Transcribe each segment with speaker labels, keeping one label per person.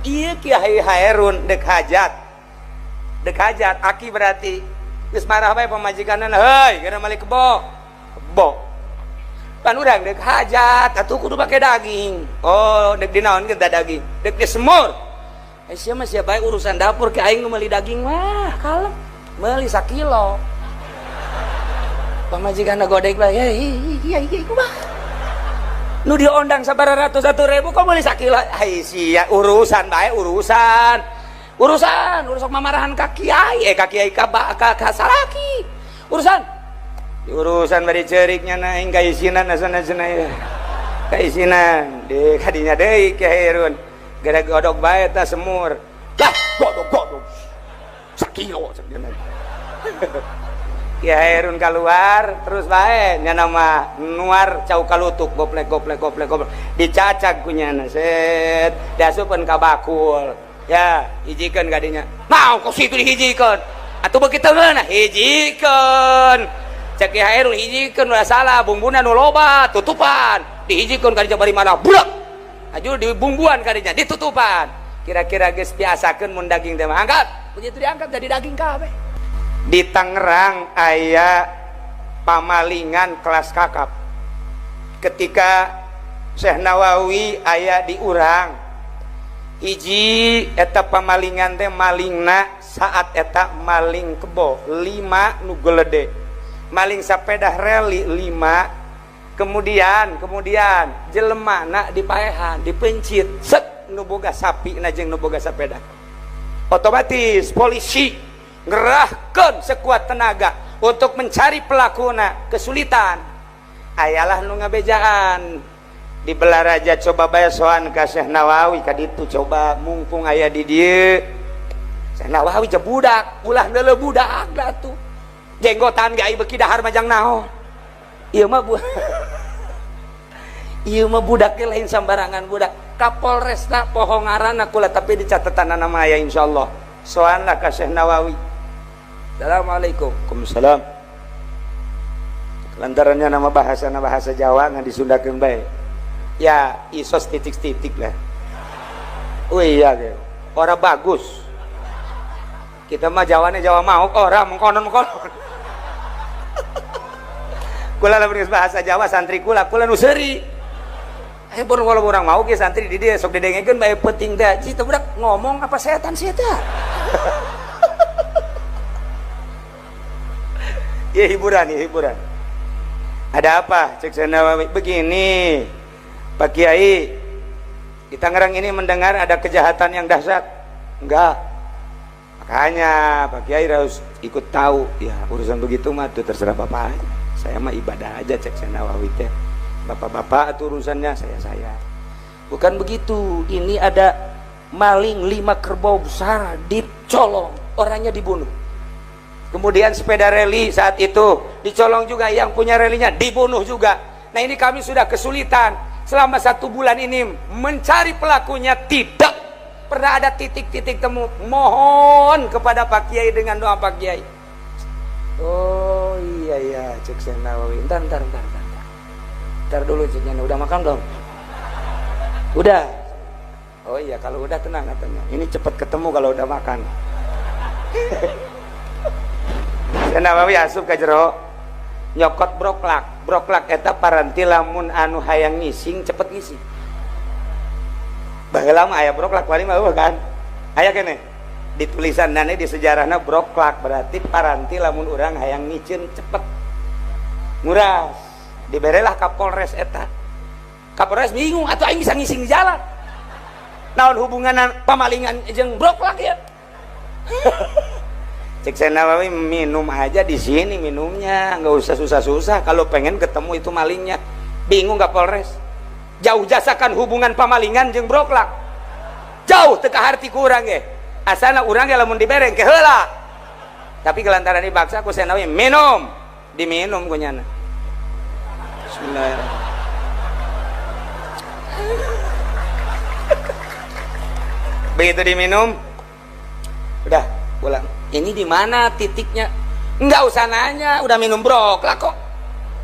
Speaker 1: Ieu Kiai Haerun dek hajat. Dek hajat aki berarti geus marah bae pamajikanna, heuy gara mali kebo. Kebo. Pan urang dek hajat atuh kudu pake daging. Oh, dek dinaon kita daging? Dek disemur. Eh sia mah sia bae urusan dapur ke aing nu meuli daging mah kalem. Meuli sakilo. Pamajikanna godek bae, iya iya kumaha. Nu diondang sabaraha ratus 1.000 kok meuli sakilo. Ai sia urusan bae urusan. Urusan, urusan mamarahan ka kiai, ka kiai ka ka salaki. Urusan. Urusan bari ceurik nya aing kaisinan asana cenah ya. Kaisinan di kadinya deui Ki Haerun. Gara godok bae ta semur. Lah, godok-godok. Sakilo cenah. Ki Haerun keluar terus bae nya nama nuar cau kalutuk goplek goplek goplek goplek dicacag ku nyana set diasupkeun ka bakul ya hijikeun kadinya mau kok situ dihijikeun atuh beuki teu ngeunah hijikeun cek Ki Haerun hijikeun ulah salah bumbuna nu loba tutupan dihijikeun kadinya bari mana budak aju dibumbuan kadinya ditutupan kira-kira geus biasakeun mun daging teh mah angkat begitu diangkat jadi daging kabeh. Di Tangerang aya pamalingan kelas kakap ketika Syekh Nawawi aya di urang hiji eta pamalingan teh malingna saat eta maling kebo 5 nu gelede maling sepeda reli 5 kemudian jelemana dipaehan dipencit set nu boga sapi na jeung nu boga sepeda otomatis polisi ngerahkan sekuat tenaga untuk mencari pelakuna kesulitan ayalah nu ngabejaan di Belaraja coba bae soan ka Syekh Nawawi ka ditu coba mumpung aya di dieu Syekh Nawawi je budak ulah neuleuh budak atuh jenggotan ge ai beuki dahar majang naon ieu mah ieu mah budak ge lain sambarangan budak Kapolresna poho ngaranna kula tapi di catatanna mah aya insyaallah soan lah ka Syekh Nawawi. Assalamualaikum. Waalaikumsalam. Lantarannya nama bahasa Jawa ngan disundakeun bae. Ya isos titik-titik lah. Oh iya ge. Ora bagus. Kita mah Jawane Jawa mau ora mengkonon-mengkonon. Kula lamun geus bahasa Jawa santri kula kula nu seuri. Eh baru kalau urang mau ge santri di dieu sok didengekeun bae penting teh. Cita budak ngomong apa setan sih eta? Ya hiburan, ya hiburan. Ada apa? Cek Syekh Nawawi. Begini, Pak Kiai, di Tangerang ini mendengar ada kejahatan yang dahsyat. Enggak. Makanya Pak Kiai harus ikut tahu. Ya urusan begitu mah tuh terserah Bapak aja. Saya mah ibadah aja cek Syekh Nawawi teh. Bapak-bapak itu urusannya saya. Bukan begitu. Ini ada maling 5 kerbau besar dicolong, orangnya dibunuh. Kemudian sepeda reli saat itu dicolong juga, yang punya relinya dibunuh juga. Nah ini kami sudah kesulitan selama 1 bulan ini mencari pelakunya, tidak pernah ada titik-titik temu. Mohon kepada Pak Kiai dengan doa Pak Kiai. Oh iya iya cek Syekh Nawawi. Ntar dulu ceknya, udah makan belum? Udah. Oh iya kalau udah tenang katanya. Ini cepat ketemu kalau udah makan. Syekh Nawawi asup ka jero nyokot broklak. Broklak eta paranti lamun anu hayang ngising cepet ngising. Baheula mah aya broklak paling mah eueuh kan. Aya keneh. Di tulisanna di sejarahna broklak berarti paranti lamun urang hayang ngiceun cepet. Nguras. Diberelah ka Polres eta. Kapolres bingung atuh aing bisa ngising di jalan. Naon hubungan pamalingan jeung broklak ya? Cek Syekh Nawawi minum aja di sini minumnya, nggak usah susah-susah. Kalau pengen ketemu itu malingnya, bingung nggak Polres? Jauh jasakan hubungan pamalingan jeung broklak. Jauh teu kaharti ku urang ge. Asana urang ge lamun dibereng ke heula. Tapi kelantaran dipaksa ku Syekh Nawawi minum, diminum ku nyana. Bismillahirrahmanirrahim. Begitu diminum, udah pulang. Ini di mana titiknya? Nggak usah nanya, udah minum broklak kok.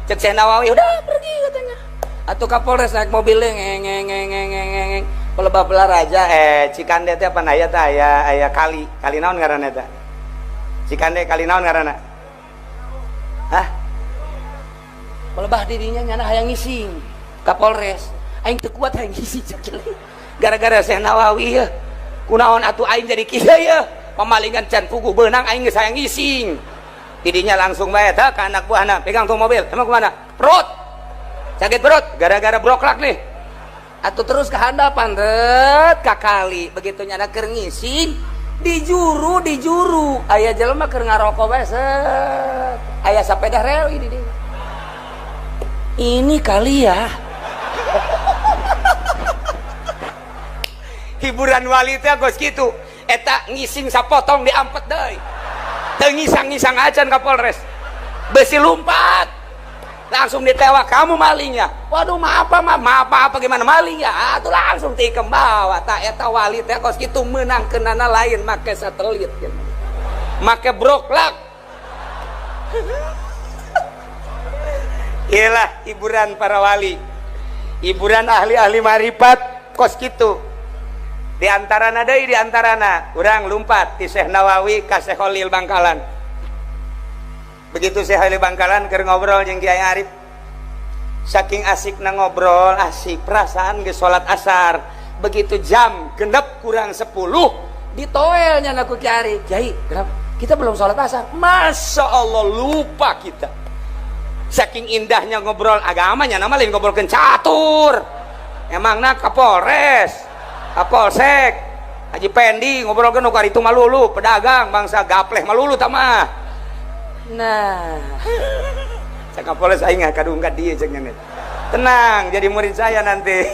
Speaker 1: Cek Syekh Nawawi udah pergi katanya. Atau Kapolres naik mobilnya ngeng ngeng ngeng ngeng ngeng. Pelebah Balaraja Cikande teh apa aya teh aya aya kali. Kali naon ngaranna eta? Cikande kali naon ngaranna? Hah? Pelebah dirinya nyana hayang ngising ka Polres. Aing teu kuat hayang ngising gara-gara Syekh Nawawi ya. Kunaon atuh aing jadi kieu ya? Pemalingan can puguh beunang aing geus hayang ngising. Tidinya langsung bae tah ka anak buahna, pegang tuh mobil. Emang kemana? Perut. Sakit perut gara-gara broklak nih. Atau terus ke handapan ret ka kali. Begitu nyana keur ngising dijuru dijuru aya jelema keur ngarokok bae set. Aya sepeda reli di dieu. Ini kali ya. Hiburan wali teh geus kitu. Eta ngising sapotong diampet deui. Teu ngisang-ngisang acan ka Polres. Besi lompat. Langsung ditewak, kamu malingnya. Waduh, maaf apa, maaf apa, gimana malingnya? Atuh langsung tikem bawa. Tak eta wali teh kos kitu meunang kenana lain make satelit. Make broklak. Iyalah hiburan para wali. Hiburan ahli-ahli marifat kos kitu. Di antarana deui, di antarana urang lumpat ti Syekh Nawawi ka Syekh Khalil Bangkalan. Begitu Syekh Khalil Bangkalan keur ngobrol jeung Kiai Arif. Saking asikna ngobrol, asik perasaan geus salat asar. Begitu jam genep kurang 10 ditoelnya ku Kiai Arif. Kiai, kenapa? Kita belum salat asar. Masya Allah, lupa kita. Saking indahnya ngobrol agamanya, nama lain ngobrolkeun catur. Emangna ka Polres, Kapolsek, Haji Pendi ngobrolkeun nu karitu malulu, pedagang bangsa gapleh malulu tah mah. Nah, cek Kapolres aing kadung ka dieu cek nya. Tenang, jadi murid saya nanti.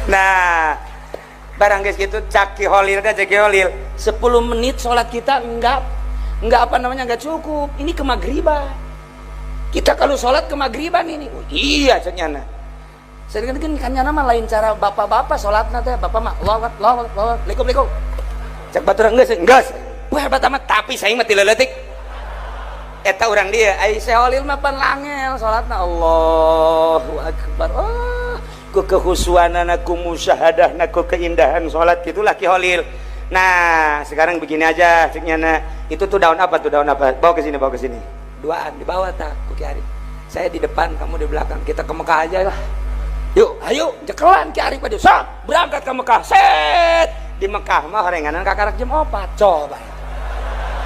Speaker 1: Nah, barang geus kitu cak Ki Holil teh, cek Ki Holil, 10 menit sholat kita enggak apa namanya, enggak cukup. Ini ke maghriban. Kita kalau sholat ke maghriban ini. Oh, iya cek nyana. Sedangkan kan nyana mah lain cara bapak-bapak sholatna teh, bapak mah Allah Allah Allah, likum likum. Cek batur geus geus. Wah hebat amat, tapi saya mah ti leutik. Eta urang dia, ai Syekh Holil mah pan langel salatna Allahu akbar. Oh, ku kehusuanana, ku musyahadahna, ku keindahan salat gitulah Ki Holil. Nah, sekarang begini aja cek nyana. Itu tuh daun apa tuh, daun apa? Bawa ke sini, bawa ke sini. Duaan dibawa tak ku Ki Arif. Saya di depan, kamu di belakang. Kita ke Mekah aja lah. Yuk, ayo jekelan Ki Arif aja. Sok, berangkat ke Mekah. Set. Di Mekah mah horenganan kakarak jam 4. Coba.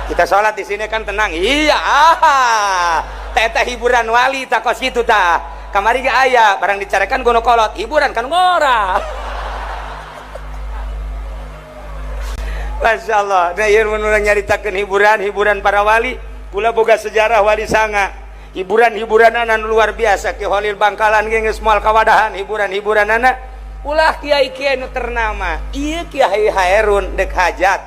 Speaker 1: Kita sholat di sini kan tenang. Iya, ah. Teta hiburan wali tak kos kitu tah. Kamari ge aya barang dicarekan gono kolot, hiburan kan ngora. Masya Allah. Nah, ieu mun urang nyaritakeun hiburan, hiburan para wali, kula boga sejarah wali sanga. Hiburan-hiburanana luar biasa. Ki Holil Bangkalan ge geus moal kawadahan hiburan-hiburanana. Ulah kiai-kiai nu ternama. Ieu Kiai Haerun dek hajat.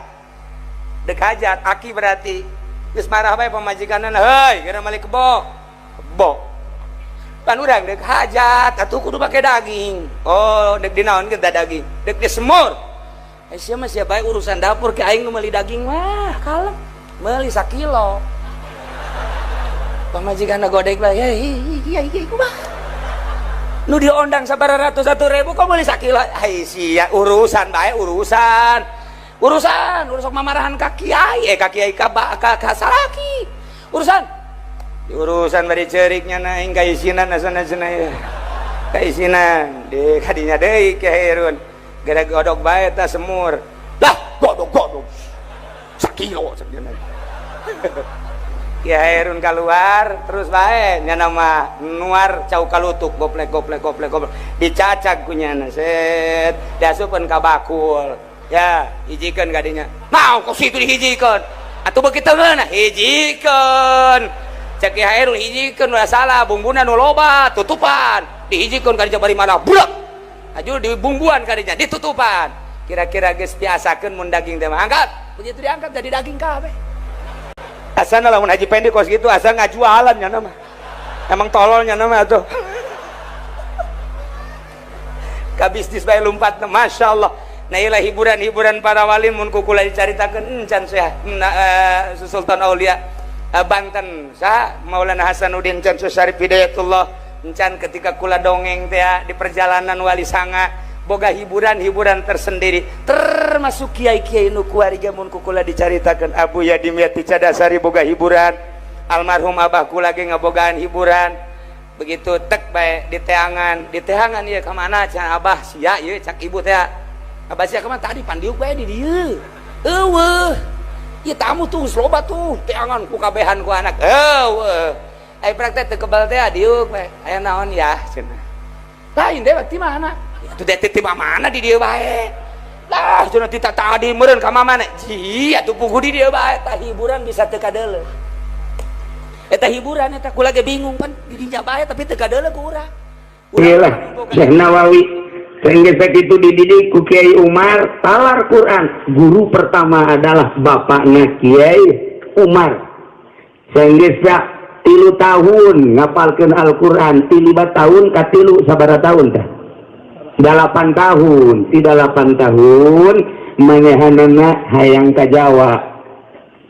Speaker 1: Dek hajat aki berarti geus marah bae pamajikanna, heuy, geura mali kebo. Kebo. Pan urang dek hajat atuh kudu make daging. Oh, dek dinaon kita daging? Dek disemur. Eh sia mah sia bae urusan dapur ke aing nu meuli daging mah kalem. Meuli sakilo. Pamajikanna godek bae, iya iya kumaha. Nu diondang sabaraha ratus 1.000 kok meuli sakilo. Ai sia urusan bae urusan. Urusan, urusan mamarahan ka kiai, ka kiai ka ka salaki. Urusan. Urusan bari ceuriknya na aing kaisinan asana cenah ya. Kaisinan di kadinya deui Ki Hairun. Gara godok bae ta semur. Lah, godok-godok. Sakilo cenah. Ki Hairun keluar terus bae nya mah nuar cau kalutuk goplek goplek goplek goplek dicacag ku nyana set diasupkeun ka bakul. Ya, hijikeun kadinya. Mau kok situ dihijikeun. Atuh beuki teu ngeunah hijikeun. Cek Ki Hairun hijikeun ulah salah bumbuna nu loba tutupan. Dihijikeun kadinya bari mana blek. Aju dibumbuan kadinya ditutupan. Kira-kira geus biasakeun mun daging teh mah angkat. Begitu diangkat jadi daging kabeh. Asana lamun Haji Pendi kos gitu asa ngajualan nya mah. Emang tolol nya mah atuh. Ka bisnis bae lumpat Masya Allah. Nah ilah hiburan-hiburan para wali mun ku kula dicaritakeun encan Syekh Sultan Aulia Banten sa Maulana Hasanuddin can Syarif Hidayatullah Encan ketika kula dongeng teh di perjalanan Wali Sanga boga hiburan-hiburan tersendiri, termasuk kiai-kiai nu kuari ge mun ku kula dicaritakeun. Abuya Dimyati Cadasari boga hiburan, almarhum abah kula ge ngabogaan hiburan. Begitu tek bae diteangan, diteangan ieu ka mana cenah abah sia ieu, cak ibu teh, "Abah sia kemana tadi? Pandiuk bae di dieu eueuh ieu tamu tuh loba tuh, teangan ku kabehan ku anak eueuh." Ai praktek teu kebal teh, diuk bae, "Aya naon ya?" cenah. "Lain dewek ti mana itu teh, ti mana, di dieu bae lah," cenah, "ti tadi meureun ka mana ji atuh, puguh di dieu bae." Tah, hiburan bisa teu kadeuleu eta hiburan eta. Kula ge bingung kan di dinya bae tapi teu kadeuleu ku urang.
Speaker 2: Iyalah, Syekh Nawawi sehingga itu dididik ku Kiai Umar talar Quran. Guru pertama adalah bapaknya Kiai Umar. Sehingga 3 tahun ngapalkeun Al-Quran, 5 tahun katilu sabara tahun tah? 8 tahun. Tidak, 8 tahun manehanana hayang ka Jawa.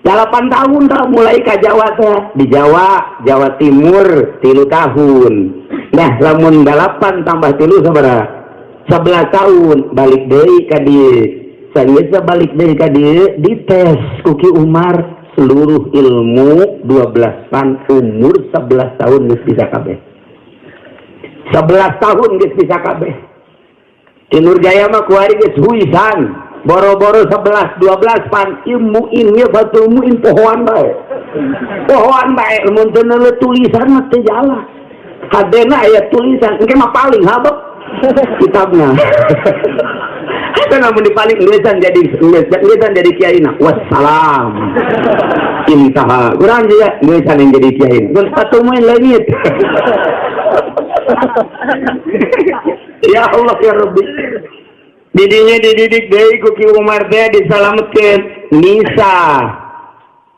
Speaker 2: 8 tahun tah mulai ka Jawa teh, di Jawa, Jawa Timur 3 tahun. Nah, lamun 8 tambah 3 sabaraha? 11 tahun. Balik deui ka dieu. Sanggeus balik deui ka dieu, dites ku Ki Umar seluruh ilmu 12 pan. Umur 11 tahun geus bisa kabeh, 11 tahun geus bisa kabeh. Di Nurjaya mah kuari geus huisan boro-boro 11 12 pan ilmu ini. Fathul Muin pohoan bae, pohoan bae. Mun teu tulisan mah teu jalan. Hadena aya tulisan engke mah paling habek kitabna. Eta namun dipaling ngeusan jadi ngeusan jadi kiai na, wassalam, intaha. Kurang juga ngeusan yang jadi kiai mun Fathul Muin leungit. Ya Allah ya Rabbi. Didinya dididik deui ku Ki Umar teh, disalametkeun Nisa.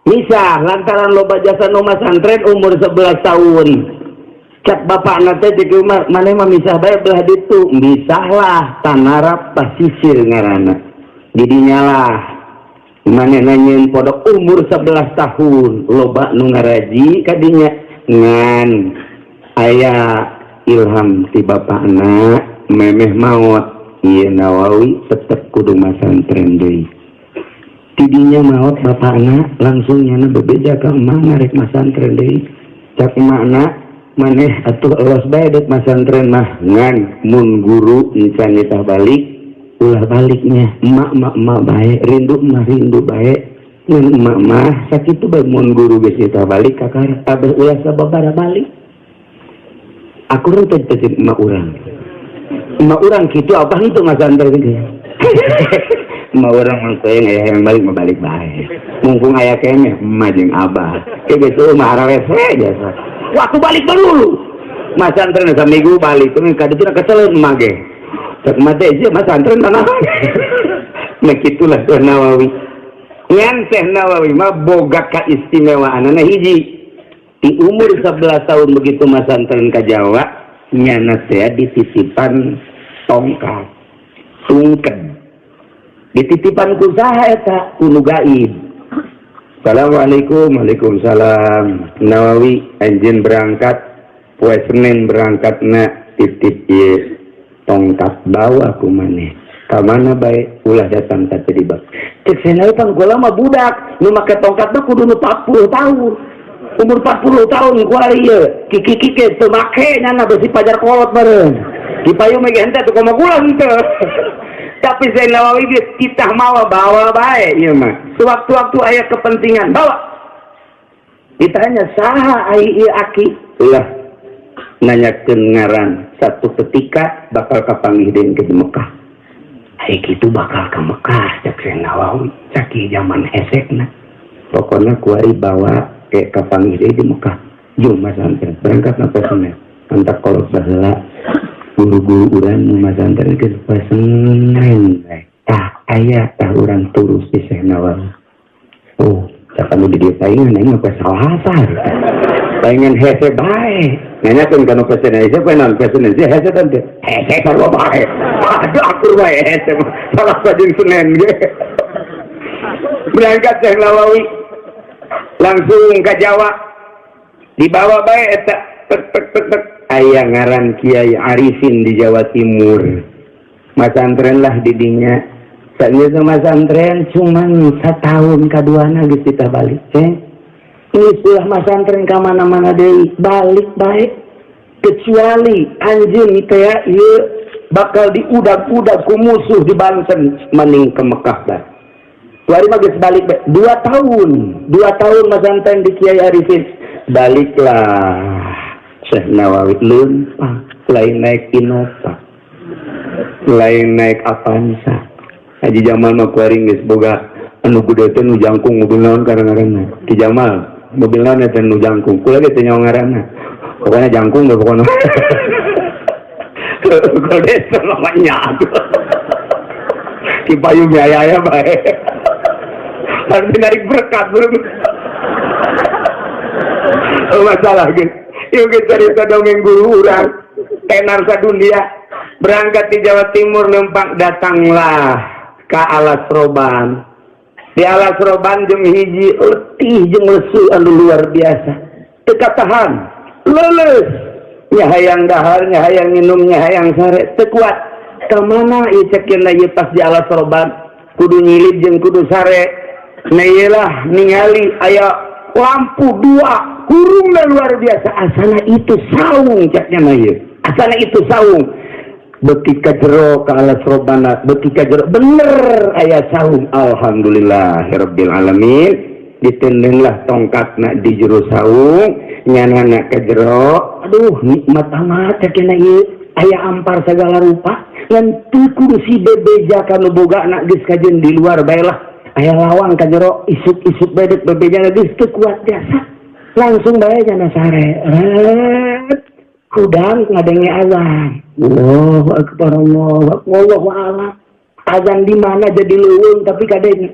Speaker 2: Nisa lantaran loba jasa nu masantren. Umur 11 tahun cak bapakna teh, cek Umar, "Maneh mah misah bae belah ditu." Misahlah Tanarap Pasisir ngaranna. Didinya lah manehna nyieun pondok. Umur 11 tahun loba nu ngaraji kadinya, ngan aya ilham ti bapakna memeh maot, ieu Nawawi tetep kudu masantren deui. Tidinya maot bapakna, langsung nyana bebeja ka emak, rek masantren deui. Cak emakna, "Maneh atuh elos bae dek masantren mah, ngan mun guru encan nitah balik ulah baliknya. Emak emak emak bae, rindu mah rindu bae, ngan emak mah sakitu bae. Mun guru geus nitah balik kakara abah ulah sababara balik." Aku renteng teh emak urang, emak urang kitu, abah itu masantren gitu. Emak urang mah teh aya yang balik mah balik bae, mumpung aya keneh emak jeung abah. Ke geus mah hararese jasa waktu balik dulu masantren saminggu balik kuring ka ditu kesel emak ge. Cek emak teh, "Ieu masantren tanah." Nah, kitulah Syekh Nawawi. Ngan Syekh Nawawi mah boga kaistimewaanana hiji. Di umur 11 tahun begitu masantren ke Jawa, nyana teh dititipan tongkat tungken. Dititipan ku saha eta? Ku nu gaib. "Assalamualaikum." "Waalaikumsalam. Nawawi, anjeun berangkat poe Senin berangkatna, titip ieu tongkat, bawa ku maneh ka mana bae, ulah datang ka teu dibak." Cek Syekh, "Pan kula mah budak, nu make tongkat mah kudu nu 40 tahun." Umur 40 tahun kuari ieu kiki-kiki teu make nyana, besi pajar kolot bareng di payung mah ge henteu tuh, komo kula henteu. Tapi Syekh Nawawi ge titah mawa, bawa bae ieu mah, sewaktu-waktu aya kepentingan bawa. Ditanya, "Saha ai ieu aki?" Ulah nanyakeun ngaran, satu ketika bakal kapanggih deui ke Mekah. Ai kitu bakal ke Mekah, cek Syekh Nawawi, sakieu zaman hesekna. Pokoknya kuari bawa ke kapanggih deui di Mekah. Jung masantren berangkat na Senin. Antak kolot baheula guru-guru urang nu masantren ke poe Senin. Tah aya tah urang terus di Syekh Nawawi. Oh, cak anu di dieu paingan aing mah poe Salasa. Paingan hese bae. Nanyakeun kana poe Senin, hese poe naon? Poe Senin sih hese teh. Hese sarua bae. Aduh, akur bae hese mah. Salasa jeung Senin ge. Berangkat Syekh Nawawi langsung ke Jawa, dibawa bae eta tek tek tek tek. Aya ngaran Kiai Arifin di Jawa Timur. Masantren lah didinya. Sageus masantren cuman satahun kaduana geus kita balik. Ini ulah masantren ka mana-mana deui, balik bae. Kecuali anjeun teh ieu bakal diudag-udag ku musuh di Banten mending ke Mekah bae. Kuari mah geus balik bae. 2 tahun, 2 tahun masantren di Kiai Arifin. Baliklah Syekh Nawawi leumpang, lain naik Innova, lain naik Avanza. Haji Jamal mah kuari geus boga anu gede teh nu jangkung mobil naon karang-ngaranna. Ki Jamal mobil naon eta nu jangkung. Kula ge teu nyaho ngaranna. Pokoknya jangkung ge pokoknya. Kalau desa namanya atuh. Ki payung aya-aya bae. Harus narik berkat belum. Oh, masalah gitu. Yuk kita cerita dongeng guru urang tenar sadunia berangkat di Jawa Timur lempang datanglah ke Alas Roban. Di Alas Roban jeung hiji letih jeung lesu anu luar biasa. Teu katahan, leuleus. Nya hayang dahar, nya hayang minum, nya hayang sare, teu kuat. Ka mana ieu cekeun ieu pas di Alas Roban kudu nyilid jeung kudu sare. Nah ieu ningali aya lampu dua hurungna luar biasa, asana itu saung caknya mah ieu. Asana itu saung. Beuki ka jero ka Alas Robana, beuki ka jero bener aya saung. Alhamdulillahirabbil alamin. Ditendenglah tongkatna di jero saung, nyanana ka jero. Aduh nikmat amat caknya ieu. Aya ampar segala rupa. Ngan teu kudu si bebeja ka nu bogana geus kajeun di luar bae lah. Aya lawang ka jero isuk-isuk bae deuk bebeja geus teu kuat jasa. Langsung bae nyana sare. Ret. Hudang ngadenge azan. Allahu akbar, Allahu akbar, Allahu a'lam. Azan di mana jadi leuweung tapi kadeng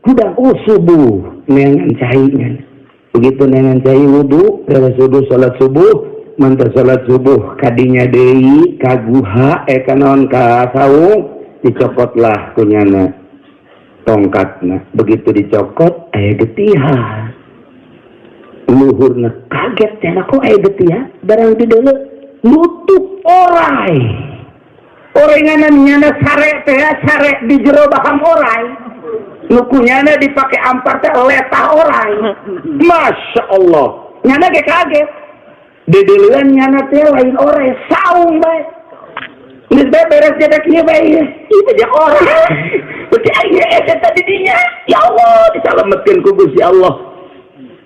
Speaker 2: hudang oh subuh neangan cai nya. Begitu neangan cai wudu, beres wudu salat subuh, mantap salat subuh kadinya deui ka guha ka naon ka saung dicokotlah kunyana tongkatna. Begitu dicokot aya getihan. Luhurna kaget cenah kok aya getihan barang di deuleu nutup orai. Orenganan nyana sare teh sare di jero baham orai. Nu kunyana dipake ampar teh letah orai. Masya Allah. Nyana ge kaget. Dedeleuan nyana teh lain orai saung bae. Geus bae beres jadi kieu bae. Ieu teh orai. Berarti aya eta tadi dinya. Ya Allah disalametkeun ku Gusti Allah.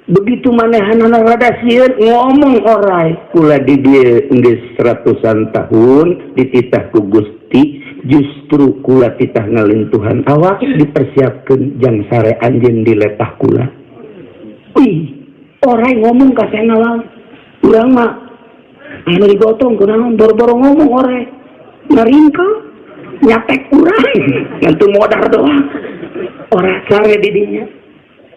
Speaker 2: Begitu manehanana rada sieun ngomong orai kula di dieu geus ratusan tahun dititah ku Gusti justru kula titah ngalintuhan awak dipersiapkeun jang sare anjeun di letah kula. Ih, orai ngomong ka sena urang mah anu digotong kunaon boro-boro ngomong orai ngaringka nyatek urang ngan teu modar doang orai sare di dinya.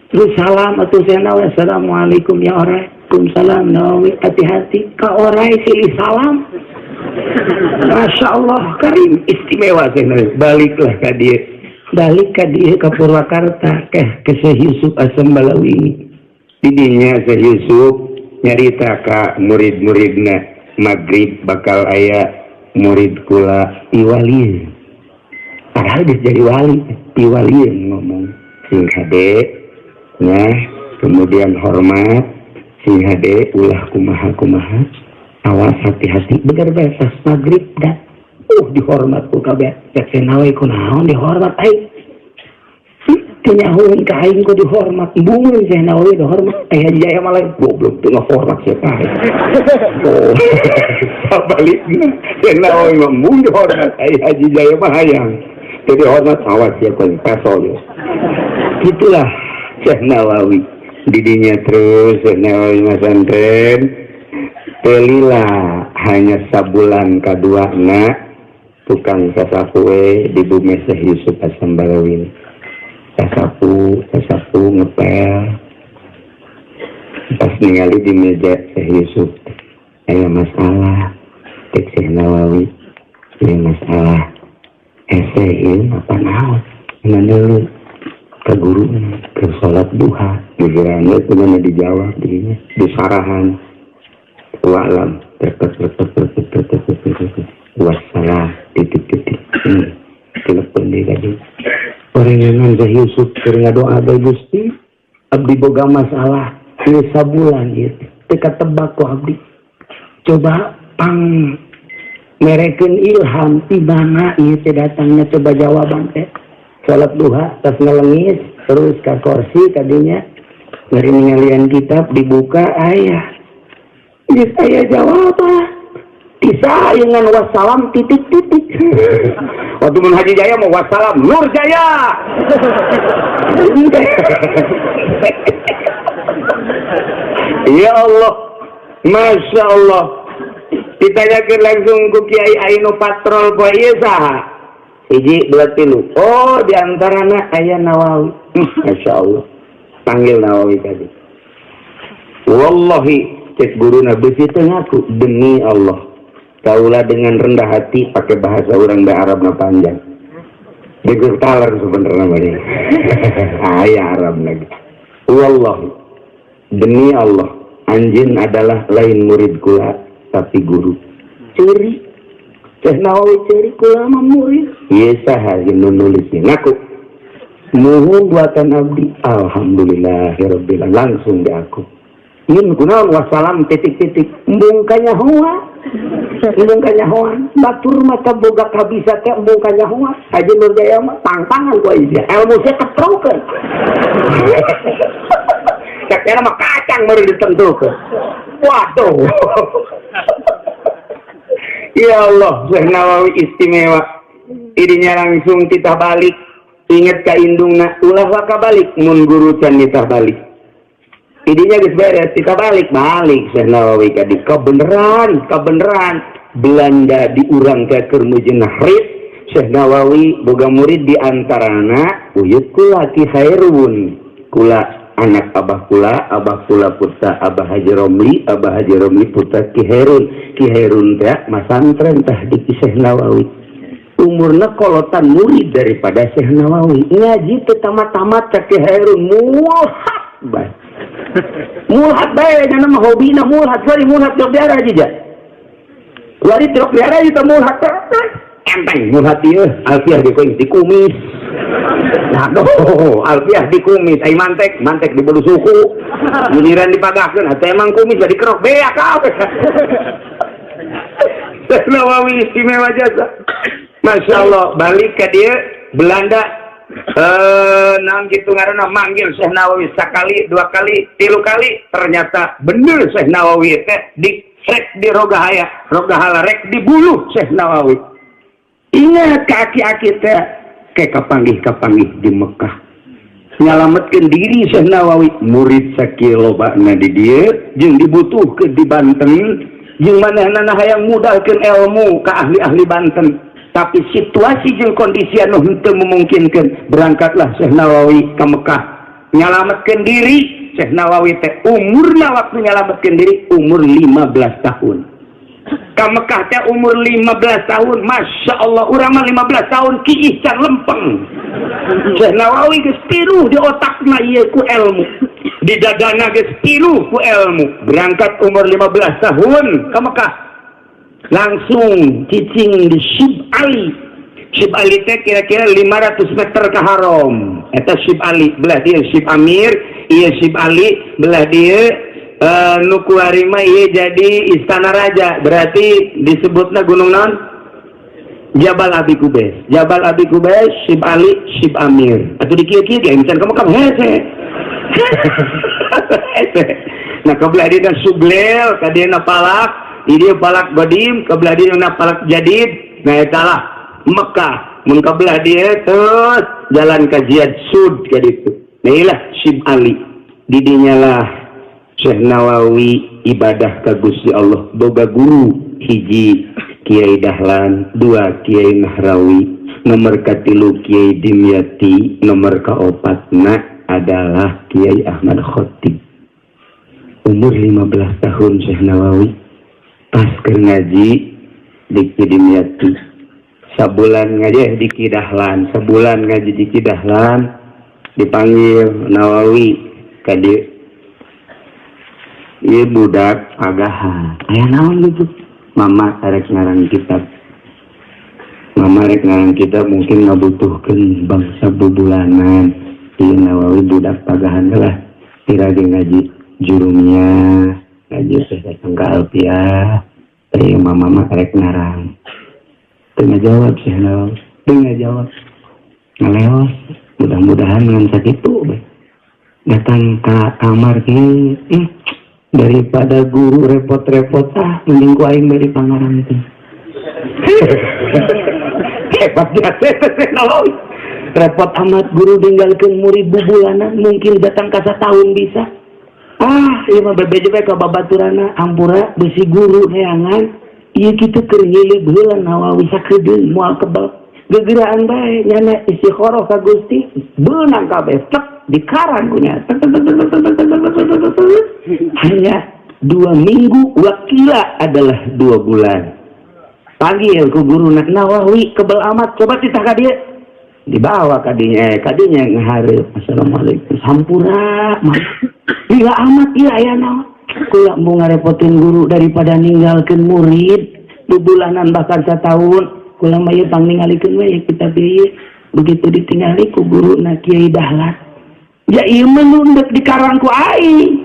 Speaker 2: Terus salam atuh sena assalamualaikum ya orai. Waalaikumsalam Nawawi hati-hati ka orai silih salam. Masya Allah karim istimewa sena. Baliklah ka dieu. Balik ka dieu ka Purwakarta ke Syekh Yusuf Asam Balawi ini. Didinya Syekh Yusuf nyarita ka murid-muridna maghrib bakal aya murid kula iwalieun. Padahal geus jadi wali, iwalieun ngomong sing hade. Nah, kemudian hormat sing hade ulah kumaha-kumaha awas hati-hati bener bae pas maghrib dah dihormat ku kabeh cek Nawawi kunaon dihormat aing teu nyahoeun ka aing ku dihormat bungeun Syekh Nawawi dihormat eh Haji Jaya malah goblok teu ngahormat siapa oh sabalikna Syekh Nawawi mah mung dihormat ai Haji Jaya mah hayang teu dihormat awas sia ku pesol itulah Syekh Nawawi didinya terus Syekh Nawawi masantren telila hanya sabulan kaduana tukang sasapu di bumi Syekh Yusuf Asam Balawi sasapu sasapu ngepel pas ningali di meja Syekh Yusuf aya masalah cek Syekh Nawawi aya masalah hese ieu apa naon dulu ke guru ke sholat duha pikirannya itu mana dijawab dirinya disarahan alam. Trek trek trek trek trek trek trek trek trek trek. Wassalam titik titik. Telepon deui ka dieu. Orengan Syekh Yusuf keur ngadoa bae, "Gusti, abdi boga masalah ieu sabulan ieu teu katebak ku abdi. Coba pang merekeun ilham ti mana ieu teh datangnya, coba jawaban teh." Salat duha tas ngelengis terus ka kursi kadinya bari ningalian kitab dibuka, aya geus aya jawaban dengan wassalam titik titik. Waktu mun Haji Jaya mau wassalam Nur Jaya. Ya Allah, Masya Allah, ditanyakan langsung ku Kiai Ainu patrol poe ieu saha, hiji dua tilu, oh diantarana aya Nawawi. Masya Allah, panggil Nawawi tadi. Wallahi, cek guruna, besi teu ngaku, demi Allah kaula dengan rendah hati, pakai bahasa orang Arab na panjang. Begur taler sebenarnya mah aya Arab lagi. Wallahi, demi Allah, anjeun adalah lain murid kula tapi guru. Curi Syekh Nawawi, curi, kula mah murid. Ieu saha nu nulis? Ngaku, muhun buatan abdi. Alhamdulillahirabbil, langsung diaku. Yin kunaon wassalam titik titik? Embung kanyahoan, embung kanyahoan. Batur mah boga kabisa teh embung kanyahoan. Haji Nur Jaya mah tangtangan ku aja ilmu sia ketrokeun. Cek mah kacang baru ditentukeun. Waduh. Ya Allah, Syekh Nawawi istimewa. Idinya langsung titah balik. Ingat ka indungna, ulah waka balik mun guru can nitah balik. Idinya geus beres, titah balik, balik Syekh Nawawi ka di kebenaran, kebenaran Belanda diurang ke keur Nahrit. Syekh Nawawi boga murid di antarana uyut kula Ki Khairun. Kula anak abah kula, abah kula putra Abah Haji Romli, Abah Haji Romli putra Ki Herun. Ki Herun teh masantren tah di Syekh Nawawi. Umurna kolotan murid daripada Syekh Nawawi. Ngaji teu tamat-tamat ka Ki Herun, mulhat bae. Mulhat bae nya mah hobina mulhat, sorry mulhat jog diara aja ja. Lari truk diara itu mulhat. Enteng mulhat ieu, alfiah di kuing di kumis. Aduh, alfiah di kumis, ai mantek, mantek di bulu suku. Giliran dipagahkeun, atuh emang kumis jadi kerok beak kabeh. Syekh Nawawi istimewa jasa. Masya Allah, balik ke dia Belanda naon gitu ngaranna, manggil Syekh Nawawi sekali, dua kali, tilu kali, ternyata bener Syekh Nawawi teh di rek di rogahaya, rogahala rek dibuluh Syekh Nawawi. Ingat kaki-aki teh kayak kapanggih-kapanggih di Mekah. Nyalametkeun diri Syekh Nawawi, murid sakieu lobana di dieu jeung dibutuhkeun di Banten, jeung manehna hayang mudalkeun ilmu ka ahli-ahli Banten. Tapi situasi jeung kondisi anu henteu memungkinkan, berangkatlah Syekh Nawawi ke Mekah. Nyalametkeun diri Syekh Nawawi teh umurna waktu nyalametkeun diri umur 15 tahun. Ka Mekah teh umur 15 tahun, Masya Allah, urang mah 15 tahun kiih can lempeng. Syekh Nawawi geus pinuh di otakna ieu ku ilmu. Di dadana geus pinuh ku ilmu. Berangkat umur 15 tahun ke Mekah. Langsung cicing di Syib Ali. Syib Ali teh kira-kira 500 meter ke Haram. Eta Syib Ali, belah dia Syib Amir, ieu Syib Ali, belah dia nu kuari mah ieu jadi istana raja. Berarti disebutna gunung naon? Jabal Abi Kubais. Jabal Abi Kubais, Syib Ali, Syib Amir. Atuh di kieu-kieu ge can kamu kamu hese. Hese. Nah, kebelah dia Sublel, ka dia palak, di dia palak Godim, kebelah dia palak Jadid. Nah, eta lah Mekah. Mun kebelah dia terus jalan ke Jihad Sud ka ditu. Nah, ilah Syib Ali. Di dinya lah Syekh Nawawi ibadah ka Gusti Allah. Boga guru hiji Kiai Dahlan, dua Kiai Nahrawi, nomor katilu Kiai Dimyati, nomor kaopatna adalah Kiai Ahmad Khatib. Umur 15 tahun Syekh Nawawi pas keur ngaji di Kiai Dimyati. Sabulan ngaji di Ki Dahlan, sebulan ngaji di Ki Dahlan dipanggil Nawawi ka dieu. Ieu budak pagahan. Aya naon gitu? Mama rek ngarang kitab. Mama rek ngarang kitab mungkin ngabutuhkeun bangsa bubulanan. Ieu Nawawi budak pagahan lah. Tirage ngaji jurumnya, ngaji teh datang ka Alfiah. Teh mama mah rek ngarang. Teu ngajawab sih Nawawi. Teu ngajawab. Ngaleos, mudah-mudahan ngan sakitu bae. Datang ke kamar kieu, daripada guru repot-repot ah mending ku aing bari pangarang teh. Hebat jasa teh Nawawi. Repot amat guru ninggalkeun murid bubulanan mungkin datang ka satahun bisa. Ah, ieu mah bebeje bae ka babaturana ampura besi guru neangan. Ieu kitu keur nyilib heula Nawawi sakedeung moal kebal. Gegeraan bae nyana istikharah ka Gusti beunang kabeh tek dikarang kunya. Hanya 2 minggu wakila adalah 2 bulan. Panggil ku guru Nawawi kebel amat coba titah ka dieu. Dibawa kadinya, kadinya ngahareup. Assalamualaikum. Sampura mah. Gila amat ieu aya naon. Kula mau ngarepotin guru daripada ninggalkeun murid bubulanan bahkan satahun. Kula mah ieu pangningalikeun we kitab ieu. Begitu ditingali ku guru na Kiai Dahlan. Ya ieu mah nu endek dikarang ku aing.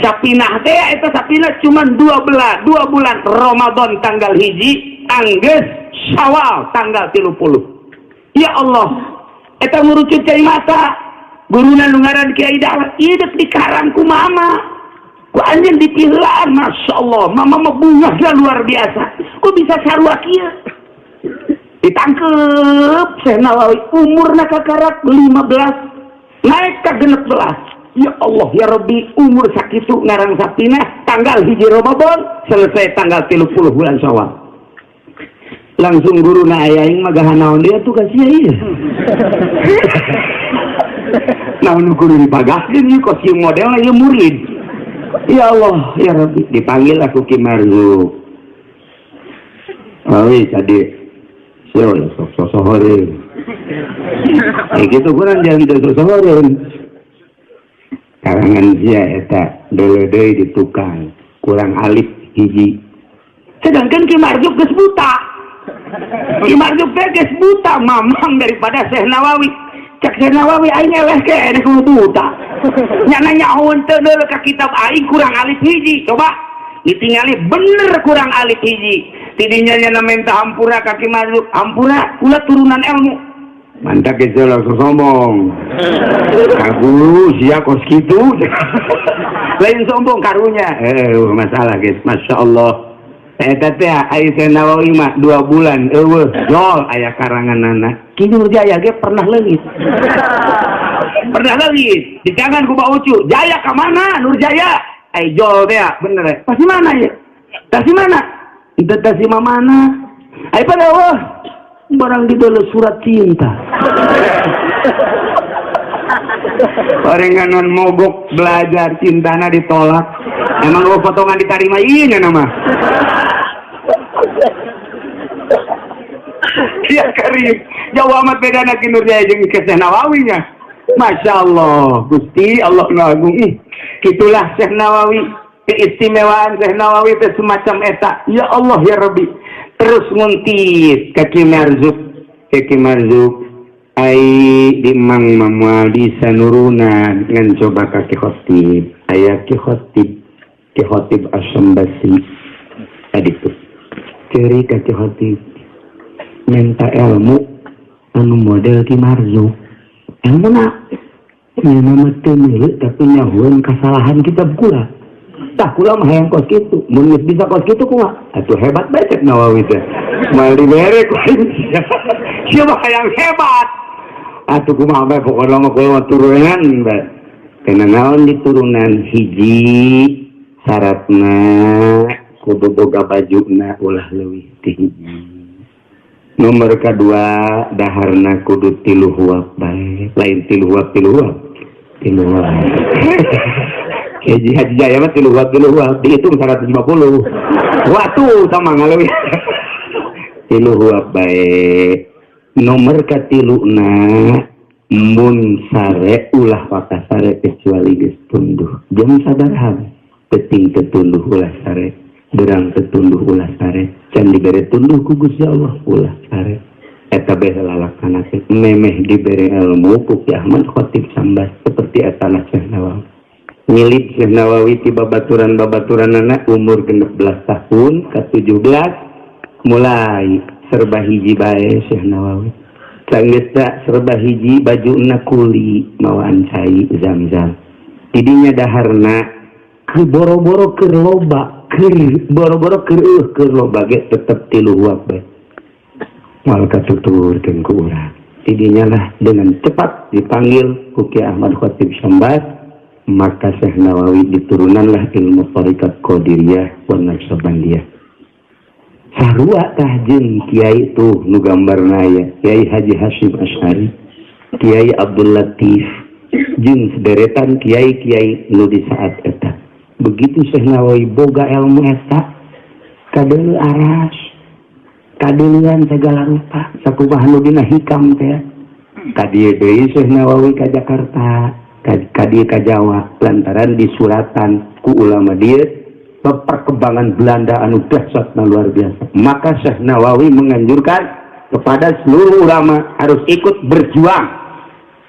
Speaker 2: Sapinah teh eta sapinah cuman 2 bulan Ramadan tanggal 1 anggeus Syawal tanggal 30. Ya Allah, eta ngurucut cai mata. Guruna nu ngaran Kiai Dahlan ieu deuk dikarang ku mama. Ku anjeun dipiheulaan, Masya Allah, mama mah bungahna luar biasa. Ku bisa sarua kieu? Ditangkep Syekh Nawawi umurna kakarak 15 naik ka 16. Ya Allah ya Rabbi, umur sakitu ngarang sapinah tanggal 1 Ramadan selesai tanggal 30 bulan Syawal. Langsung guru na aya aing mah gahan naon dia tuh kasih ieu. Naon guru dipagahkeun ieu kos ieu modelna ieu murid. Ya Allah ya Rabbi, dipanggil aku Ki Marzuk. Awi tadi sia sok sosohoreun. Kayak gitu kurang jangan sosohoreun. Karangan sia eta deuleu deui di tukang kurang alif hiji. Sedangkan Ki Marzuk geus buta. Ki Marzuk teh geus buta mamang daripada Syekh Nawawi. Cek Syekh Nawawi aing eleh keneh kudu buta. Nya nyahoeun teu deuleu ka kitab aing kurang alif hiji. Coba ditingali bener kurang alif hiji. Tidinya nya minta hampura ka Ki Marzuk, hampura kula turunan ilmu. Mantap geus langsung sombong. Ka guru sia kos kitu. Lain sombong karunya. Masalah guys, Masya Allah. Eta teh ai Syekh Nawawi mah 2 bulan eueuh jol aya karanganana. Ki Nurjaya ge pernah leungit. Pernah leungit. Dicangan ku Pak Ucu, "Jaya ka mana Nurjaya?" Ai jol teh bener. Pasti mana ya? Tasi mana? Itu tasi mana? Ai pada eueuh barang dibeli surat cinta. Orenganon mogok belajar cintana ditolak. Emang lu potongan diterima iya nya nama. Ya karim, jauh amat beda nak Nurjaya jeung Syekh Nawawi nya. Masya Allah, Gusti Allah nu agung. Ih, gitulah Syekh Nawawi, keistimewaan Syekh Nawawi teh semacam eta. Ya Allah ya Rabbi. Terus nguntit ka Ki Marzuk, ka Ki Marzuk. Ai di Mang Mamual bisa nurunan ngan coba ka Ki Khotib. Aya Ki Khotib, Ki Khotib Asy-Syambasi. Tadi tuh. Ceri ka Ki Khotib. Minta ilmu anu model Ki Marzuk. Ilmu na nya mah teu milu tapi nyahueun kasalahan kitab kula. Tah kula mah hayang kos kitu. Mun geus bisa kos kitu kumaha? Atuh hebat bae cek Nawawi teh. Moal dibere ku aing. Sia mah hayang hebat. Atuh kumaha bae pokona mah kula mah turunan bae. Kana naon diturunan hiji syaratna kudu boga bajuna ulah leuwih ti hiji. Nomor kedua daharna kudu 3 huap bae, lain 3 huap 3 huap. 3 huap. Haji Haji Jaya mah 3 huap 3 huap dihitung 150. Waktu sama ngaleuwih. 3 huap bae. Nomor katiluna mun sare ulah waka sare kecuali geus tunduh. Jam sabaraha? Peuting teu tunduh ulah sare, beurang teu tunduh ulah sare, can dibere tunduh ku Gusti Allah ulah sare. Eta bae lalakana teh memeh dibere ilmu ku Ki Ahmad Khatib Sambas seperti eta Syekh Nawawi. Milih Syekh Nawawi ti babaturan-babaturanana umur 16 tahun ke 17 mulai serba hiji bae Syekh Nawawi. Sanggeus serba hiji bajuna kuli mawaan cai zam-zam. Tidinya daharna ke boro-boro keur loba, keur boro-boro keur keur loba ge tetep tilu huap bae. Moal katuturkeun ku urang. Tidinya lah dengan cepat dipanggil ku Ki Ahmad Khatib Sambas, maka Syekh Nawawi diturunanlah ilmu tarikat Qadiriyah wa Naqsyabandiyah. Sarua tah jeung kiai tuh nu gambarna aya Kiai Haji Hasyim Asy'ari, Kiai Abdul Latif, jeung sederetan kiai-kiai nu di saat eta. Begitu Syekh Nawawi boga ilmu eta, kadeuleu aras, kadeuleuan segala rupa, sakumaha nu dina hikam teh. Ka dieu deui Syekh Nawawi ka Jakarta, ka dieu ka Jawa, lantaran disuratan ku ulama dieu perkembangan Belanda anu dahsyat luar biasa. Maka Syekh Nawawi menganjurkan kepada seluruh ulama harus ikut berjuang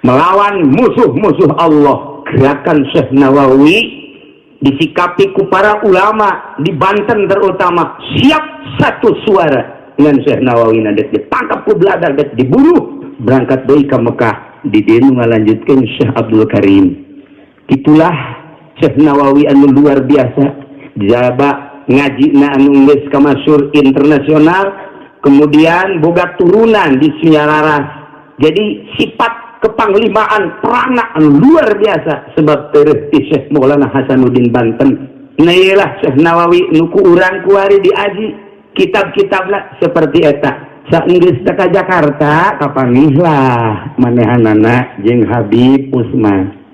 Speaker 2: melawan musuh-musuh Allah. Gerakan Syekh Nawawi disikapi ku para ulama di Banten terutama siap satu suara dengan Syekh Nawawi. Nadek ditangkap ku Belanda, dek dibunuh, berangkat deui ka Mekah, di dieu ngalanjutkeun Syekh Abdul Karim. Itulah Syekh Nawawi anu luar biasa. Jaba ngaji na anu geus kamasyhur internasional, kemudian boga turunan di Sunyararas. Jadi sifat kepanglimaan perangna anu luar biasa sebab tereh ti Syekh Maulana Hasanuddin Banten. Nah iyalah Syekh Nawawi nu ku urang kuari diaji kitab-kitabna seperti eta. Saenggeus ka Jakarta kapanggih lah manehanana jeung Habib Usman.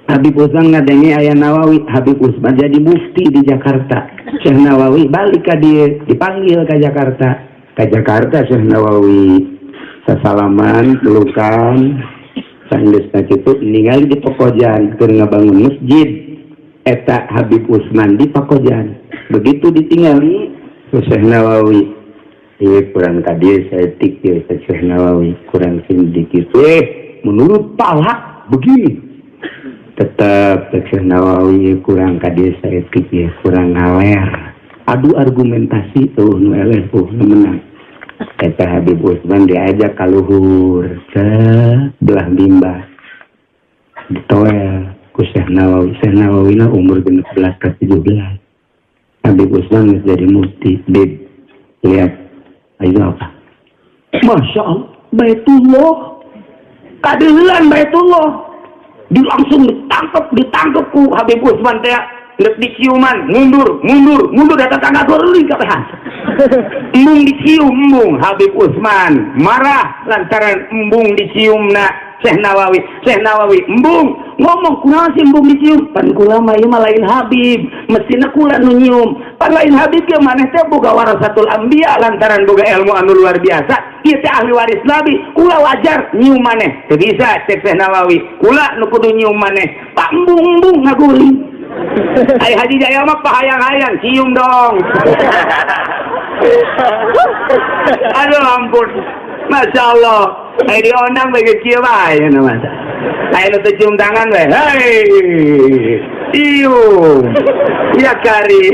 Speaker 2: Habib Usman ngadenge aya Nawawi, Habib Usman jadi mufti di Jakarta. Syekh Nawawi balik ka dieu, dipanggil ke Jakarta. Ke Jakarta Syekh Nawawi sasalaman, pelukan, sanggeusna kitu ningali di Pekojan keur ngabangun masjid. Eta Habib Usman di Pakojan. Begitu ditinggali ku Syekh Nawawi, ieu kurang ka dieu saeutik ieu Syekh Nawawi, kurang sedikit. Menurut falak begini. Tetap Syekh Nawawi kurang ka dieu saeutik ieu, kurang ngaler. Adu argumentasi tuh nu eleh tuh nu menang. Eta Habib Usman diajak ka luhur ke belah mimbar. Ditoel ku Syekh Nawawi. Syekh Nawawi na umur 16 ke 17. Habib Usman geus jadi mufti. Bib, lihat itu apa? Masya Allah, Baitullah. Kadeulean Baitullah. Di langsung ditangkap ku Habib Usman teh. Rek diciuman, mundur, mundur, mundur datang tangga guling kabehan. Embung dicium, embung Habib Usman marah lantaran embung diciumna Syekh Nawawi. Syekh Nawawi embung ngomong kunaon sih embung dicium? Pan kula mah ieu mah lain Habib, mestina kula nu nyium. Pan lain Habib ge maneh teh boga warasatul anbiya lantaran boga ilmu anu luar biasa. Ieu teh ahli waris Nabi, kula wajar nyium maneh. Teu bisa cek Syekh Nawawi, kula nu kudu nyium maneh. Pak embung-embung ngaguling. Ai Haji Jaya mah pahayang-hayang cium dong. Aduh ampun. Masya Allah. Ai diondang bagi kieu bae nya masa. Ai nu teu cium tangan we. Hei. Cium. Ya kari.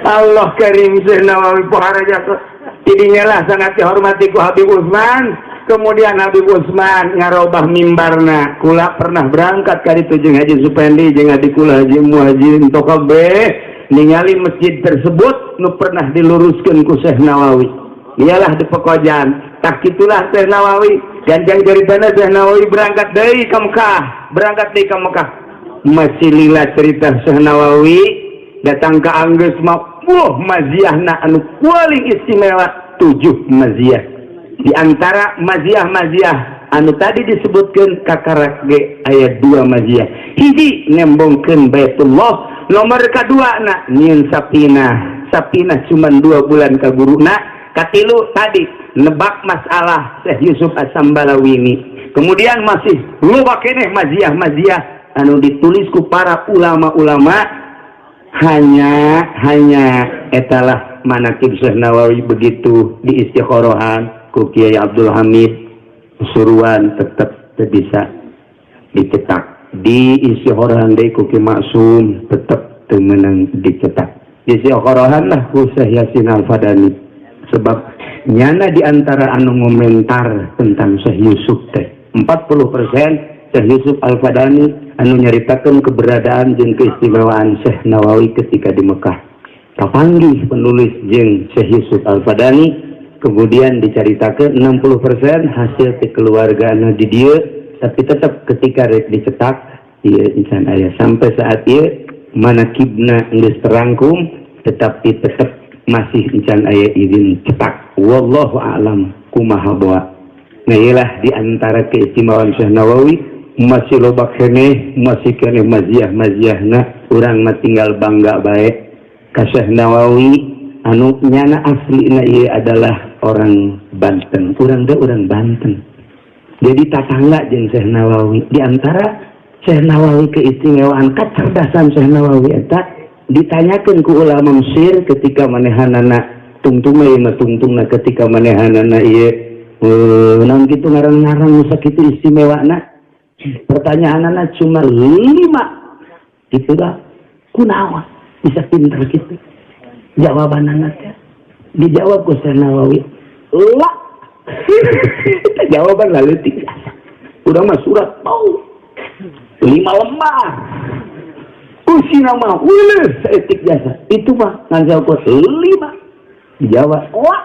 Speaker 2: Allah karim Syekh Nawawi pohara jasa. Tidinya lah sangat dihormati ku Habib Usman. Kemudian Habib Usman ngarobah mimbarna. Kula pernah berangkat ka ditu jeung Haji Supendi jeung adik kula Haji Muhajir kabeh ningali masjid tersebut nu pernah diluruskeun ku Syekh Nawawi. Iyalah di Pekojan. Tah kitulah Syekh Nawawi. Ganjang ceritana Syekh Nawawi berangkat deui ka Mekah, berangkat deui ka Mekah. Masih lila cerita Syekh Nawawi datang ke Anggeus mah, wah maziahna anu paling istimewa 7 maziah. Di antara maziah-maziah anu tadi disebutkan kakarak ge aya 2 maziah. Hiji nembongkeun Baitullah, nomor kedua na nyieun sapinah. Sapinah cuman 2 bulan ka guruna. Katilu tadi nebak masalah Syekh Yusuf As-Sambalawini. Kemudian masih loba keneh maziah-maziah. anu ditulis ku para ulama-ulama hanya hanya etalah manakib Syekh Nawawi. Begitu di istikhorohan ku Kiai Abdul Hamid Suruan, tetap bisa dicetak. Di istikhorohan deui ku Ki Maksum, tetap teu meunang dicetak. Istikhorohan lah ku Syekh Yasin Al-Fadani, sebab nyana di antara anu ngomentar tentang Syekh Yusuf teh 40% Syekh Yusuf Al-Fadani anu nyaritakeun keberadaan jeung keistimewaan Syekh Nawawi ketika di Mekah. Kapanggih penulis jeung Syekh Yusuf Al-Fadani, kemudian dicaritakeun 60% hasil kekeluargaan di dieu, tapi tetap ketika rek dicetak ieu insan aya. Sampai saat ieu manakibna geus terangkum, tetapi tetap masih encan aya izin cetak. Wallahu a'lam kumaha bawa. Nah, iyalah di antara keistimewaan Syekh Nawawi. Masih loba keneh, masih keneh maziah maziahna. Urang mah tinggal bangga bae ka Syekh Nawawi anu nyana aslina ieu adalah orang Banten. Urang teh orang Banten, jadi tatangga jeung Syekh Nawawi. Di antara Syekh Nawawi, keistimewaan kecerdasan Syekh Nawawi eta ditanyakan ku ulama Mesir ketika manehanana tungtung ieu mah tungtungna, ketika manehanana ieu naon kitu ngarang-ngarang nu sakitu istimewana, pertanyaanana cuma lima gitu lah: kunaon bisa pinter gitu? Jawabanana teh dijawab ku Syekh Nawawi lah, jawaban lalu tiga. Udah mah surat mau lima lembar, usina mah uleh saeutik jasa itu mah ngan jawab lima. Dijawab wah,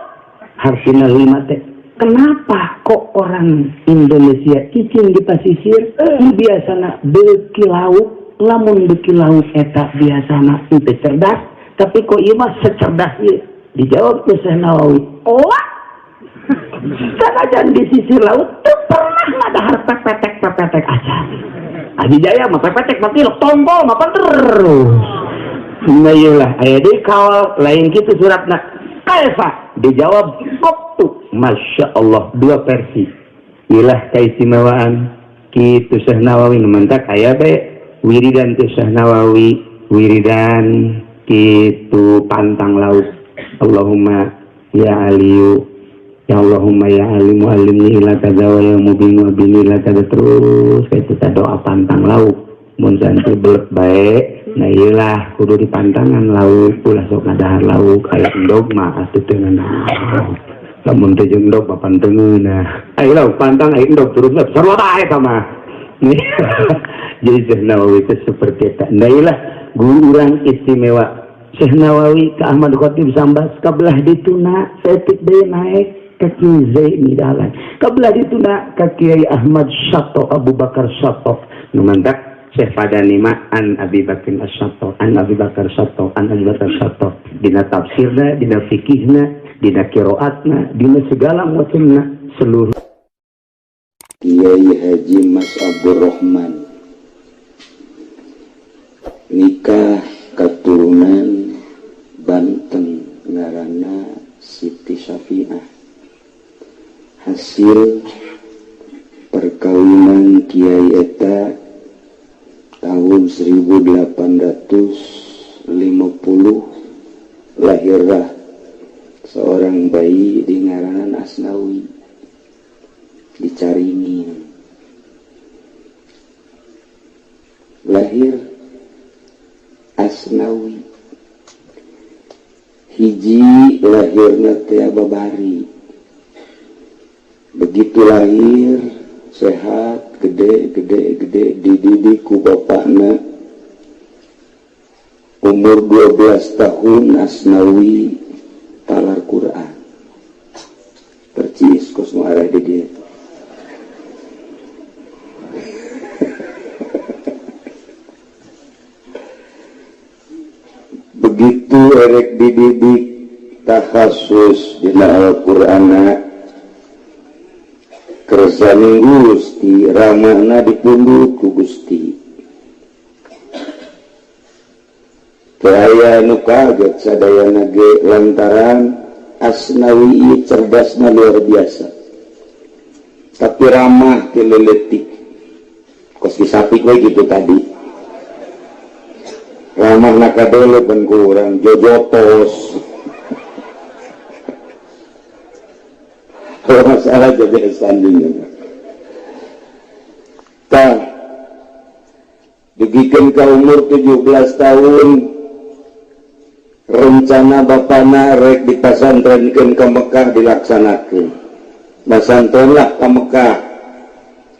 Speaker 2: harfina lima teh, kenapa kok orang Indonesia cicing di pasisir biasana beuki lauk? Lamun beuki lauk eta biasana teu cerdas, tapi kok ieu mah secerdas ieu? Dijawab ku Syekh Nawawi, oh, sanajan di sisi laut teu pernah ngadahar pepetek pepetek acan. Adi Jaya mah pepetek mah tilok tongkol mah terus. Nah, iyalah aya deui kawal lain kitu suratna, kaifa? Dijawab qattu. Masya Allah, dua versi. Ilah keistimewaan kitu Syekh Nawawi. Nu mantak aya bae wiridan teh Syekh Nawawi, wiridan kitu pantang laut, Allahumma ya Aliyu ya Allahumma ya Alimu alimni ila kaza wa ya mubin wa bini ila kaza, terus kayak kita doa pantang laut mun santri belet bae. Nah, iyalah kudu dipantangan lauk, ulah sok ngadahar lauk. Aya endog mah atuh teu nanaon, lamun teu jeung endog mah pan teu ngeunah. Aya lauk pantang, aya endog terus mah sarua bae eta mah. Jadi Syekh Nawawi itu seperti itu. Nah, iyalah guru urang istimewa Syekh Nawawi ke Ahmad Khatib Sambas, kabelah dituna saeutik deui naik ka Kiai Zaini Dahlan, kabelah dituna ka Kiai Ahmad Syatto, Abu Bakar Syatto. Nu mantak Syekh Fadani mah an Abi Bakar As-Syatto, an Abi Bakar Syatto, an Abi Bakar Syatto, dina tafsirna, dina fikihna, dina qiraatna, dina segala macamna, seluruh.
Speaker 1: Kiai Haji Mas Abdurrahman nikah keturunan Banten, ngaranna Siti Syafi'ah. Hasil perkawinan Kiai eta tahun 1850 lahirlah seorang bayi di ngaranan Asnawi, dicaringin lahir Asnawi. Hiji lahirna teh babari. Begitu lahir sehat, gede gede gede, dididik ku bapakna. Umur 12 tahun Asnawi talar Quran percis kos nu arah di dieu. Begitu erek dididik takhasus dina Al-Qur'ana, kersane Gusti ramana dipundhut ku Gusti. Teu aya nu kaget sadayana ge, lantaran Asnawi ieu cerdasna luar biasa, tapi ramah ti leuletik.
Speaker 2: Kos disapik we gitu tadi. Ramah nakadele pan ku urang jojotos. Kalau masalah jadi sanding. Tah dugikeun ka umur 17 tahun rencana bapana rek dipasantrenkeun ka Mekah dilaksanakeun. Pasantrenlah ka Mekah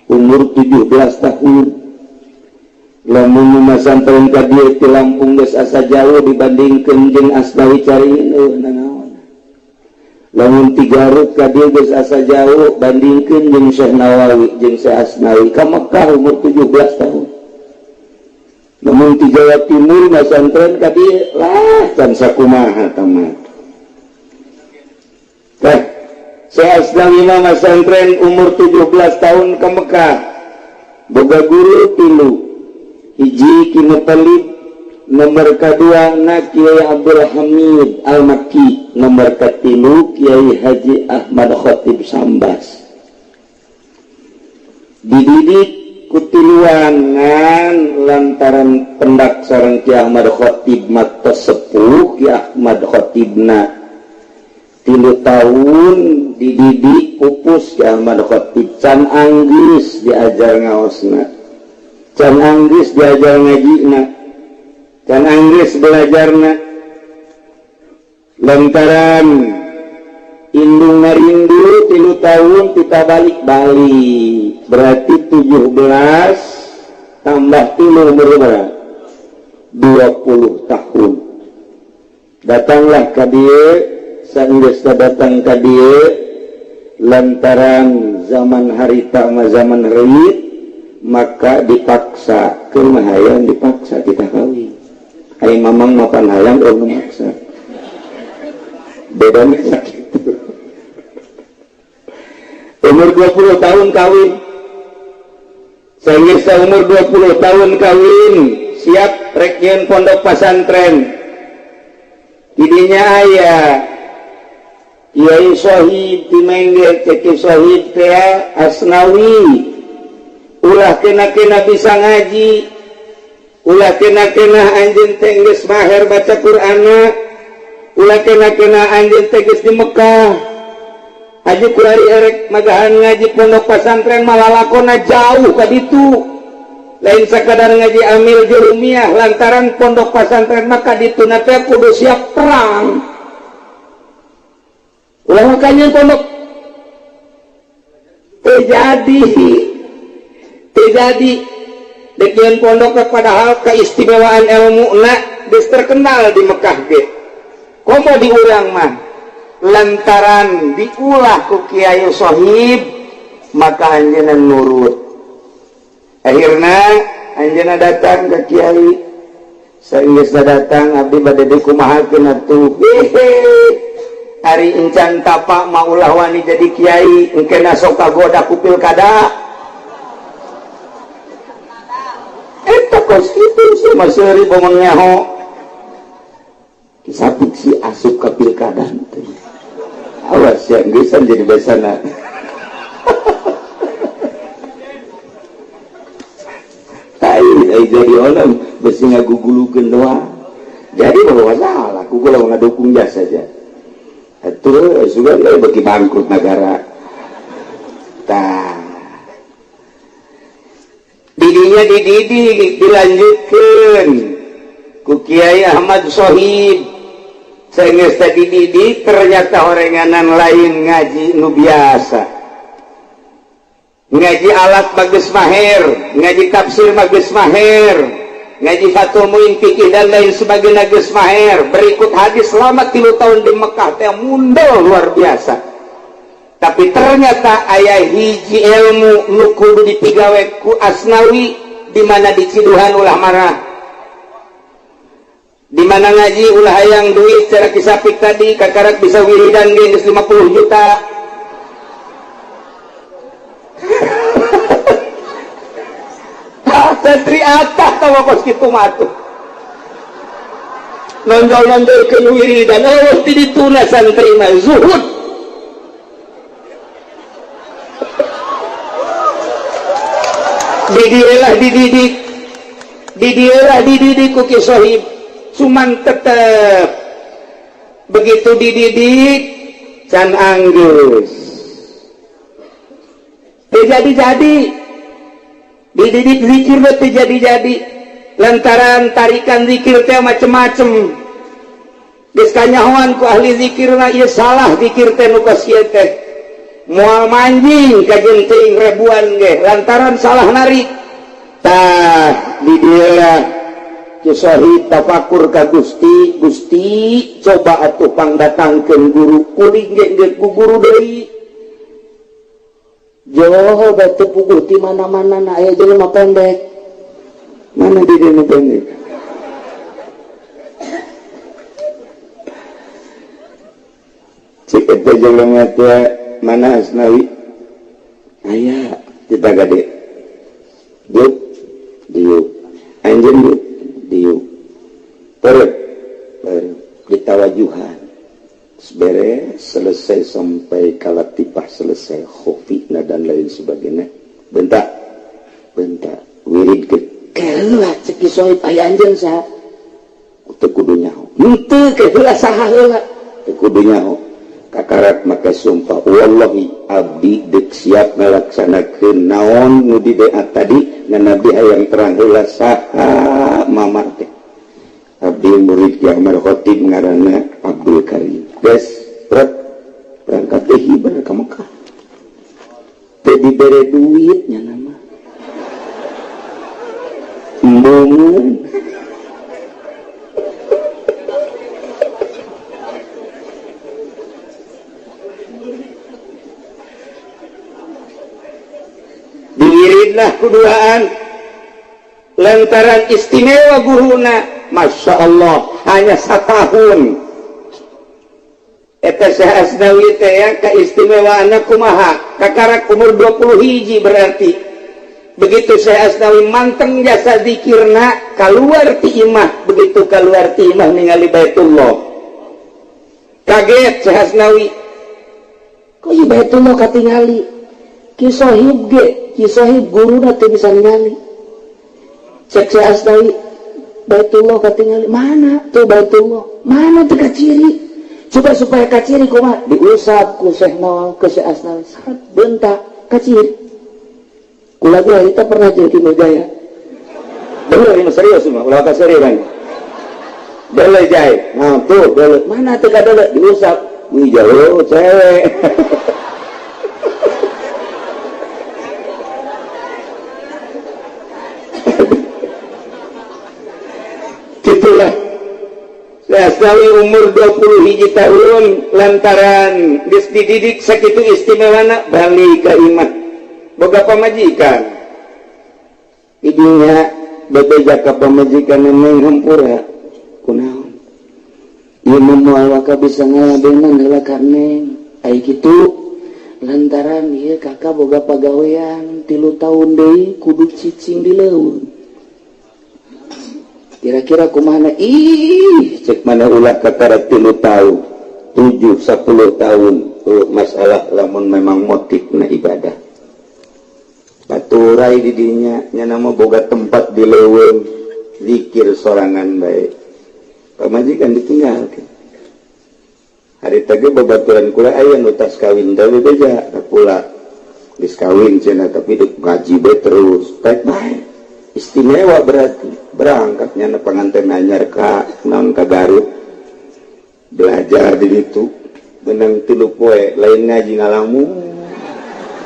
Speaker 2: umur 17 tahun. Lamun masantren ka dieu ti Lampung geus asa jauh dibandingkeun jeung Asnawi Caringin eueuh nanaon. Lamun ti Garut ka dieu geus asa jauh bandingkeun jeung Syekh Nawawi jeung Syekh Asnawi ka Mekah umur 17 tahun. Lamun ti Jawa Timur masantren ka dieu lah can sakumaha tamat. Tah Syekh Asnawi mah masantren umur 17 tahun ka Mekah. Boga guru tilu. Hiji Ki Muthalib, nomor kedua na Kiai Abdul Hamid Al-Makki, nomor katilu Kiai Haji Ahmad Khatib Sambas. Dididik kutiluan ngan lantaran pendak sareng Ki Ahmad Khatib matos sepuh Ki Ahmad Khatibna 3 tahun dididik pupus Ki Ahmad Khatib can anggeus diajar ngaosna, can anggeus diajar ngajina, can anggeus belajarna. Lantaran indung ngarindu 3 tahun kita balik-balik, berarti 17 tambah 3 umur berapa? 20 tahun. Datanglah ka dieu, saenggeus datang ka dieu lantaran zaman harita mah zaman reuit, maka dipaksa keur mah hayang dipaksa kita kawin. Ai mamang mapan hayang eueuh maksa. Bedana sakitu. Umur 20 tahun kawin. Saenggeus umur 20 tahun kawin, siap rek nyieun pondok pasantren. Didinya aya Kiai Sohib di Mengge, Kiai Sohib teh Asnawi. Ulah kena-kena bisa ngaji, ulah kena-kena anjeun teh geus maher baca Qur'anna, ulah kena-kena anjeun teh geus di Mekah. Haji kurari erek magahan ngaji pondok pasantren malah lakona jauh ka ditu. Lain sakadar ngaji amil jurumiyah lantaran pondok pasantren mah ka dituna teh kudu siap perang. Ulah makanya pondok terjadi terjadi dekian pondok padahal keistimewaan ilmu na geus terkenal di Mekah ge. Komo diurang mah lantaran diulah ku Kiai Sohib maka anjeunna nurut. Akhirna anjeunna datang ke Kiai. Saenggeusna datang abdi bade dikumahakeun atuh. Hehe. Ari encan tapa mah ulah wani jadi kiai engkena sok kagoda ku pilkada. Eta kos kitu sih mah seuri bomong nyaho. Kisapik si asup ka pilkada teh. Awas ya geusan jadi basana. Tai ai jadi orang besi ngagugulukeun doang. Jadi bahwa salah, ku gua ngadukung jasa saja. Atuh sudah bagi bangkrut negara. Tah. Didinya dididik dilanjutkeun ku Kiai Ahmad Sohib. Saenggeus tadi dididik ternyata orenganan lain ngaji nu biasa. Ngaji alat bagus maher, ngaji tafsir bagus maher, ngaji Fathul Muin fikih dan lain sebagainya geus maher. Berikut hadis selama 3 tahun di Mekah teh mundel luar biasa. Tapi ternyata aya hiji ilmu nu kudu dipigawe ku Asnawi di mana di Ciduhan ulah marah, di mana ngaji ulah hayang duit cara kisapik tadi kakarak bisa wiridan ge geus 50 juta. Santri atah tawa kos kitu mah atuh. Nonjol-nonjolkeun wiridan eueuh ti dituna santri mah zuhud. Di dieu dididik, di dieu dididik ku Ki Sohib, cuman tetep begitu dididik can anggeus. Teu jadi-jadi dididik zikir teu jadi-jadi lantaran tarikan zikir teh macem-macem. Geus kanyahoan ku ahli zikirna ieu salah zikir teh nu kos ieu teh. Moal manjing kajeun teuing ribuan ge lantaran salah narik. Tah di dieu Ki Sohib tafakur ka Gusti, Gusti coba atuh pangdatangkeun guru kuring ge geus ku guru deui. Joho batu puguh di mana-mana na aya jelema pendek. Mana di dieu nu pendek? Cik eta jelema teh mana Asnawi? Aya kita gade. Diuk, diuk. Anjeun diuk, diuk. Perut, perut. Ditawajuhan. Beres, selesai sampai kalatipah selesai khofina dan lain sebagainya. Bentak, bentak. Wirid ke kelah cek Ki Sohib aya anjeun saha? Teu kudu nyaho. Henteu ke heula saha heula? Teu kudu nyaho. Kakarak maka sumpah wallahi abdi dek siap ngalaksanakeun naon nu di doa tadi ngan abdi hayang terang heula saha mamar teh. Abdi murid Ki Ahmad Khatib ngaranna Abdul Karim. Geus berat berangkat deui bener ka Mekah. Teu dibere duit nya nama. Embungeun. Diwiridlah kuduaan lantaran istimewa guruna, Masya Allah hanya setahun eta Syekh Asnawi teh ya keistimewaanna kumaha kakarak umur 20 hiji berarti begitu Syekh Asnawi manteng jasa zikirna keluar ti imah, begitu keluar ti imah ningali Baitullah kaget Syekh Asnawi kok ieu Baitullah katingali Ki Sohib ge, Ki Sohib guruna teu bisa ningali. Cek Syekh Asnawi, Baitullah katingali mana tuh Baitullah? Mana tuh kaciri? Coba supaya kaciri kumaha? Diusap ku Syekh Nawal ke Syekh Asnawi, sat bentak kaciri. Kula ge harita pernah jeung Ki Mujaya. Bener ini serius mah, ulah kaseri kan. Dele jai. Nah tuh dele, mana teu kadele diusap. Wih jauh cewek. Itulah Asnawi umur 20 hiji tahun lantaran geus dididik sakitu istimewana balik ka imah boga pamajikan ibunya bebeja ka pamajikan neng hampura kunaon ieu mah moal waka bisa ngaladenan heula ka neng ai kitu lantaran ieu kakak boga pagawean 3 tahun deui kudu cicing di leuweung. Kira-kira kumaha ih cek mana ulah kakara 3 tahun 7 10 tahun tuh masalah lamun memang motifna ibadah paturai di dinya nya nama boga tempat di leuweung zikir sorangan bae pamajikan ditinggalkeun hari tadi babaturan kula aya nu tas kawin teh beja kula geus kawin cenah tapi dek ngaji bae terus bae bae istimewa berarti berangkatnya na pengantin anyar ka naon ka Garut belajar di ditu benang 3 poe lain ngaji ngalamun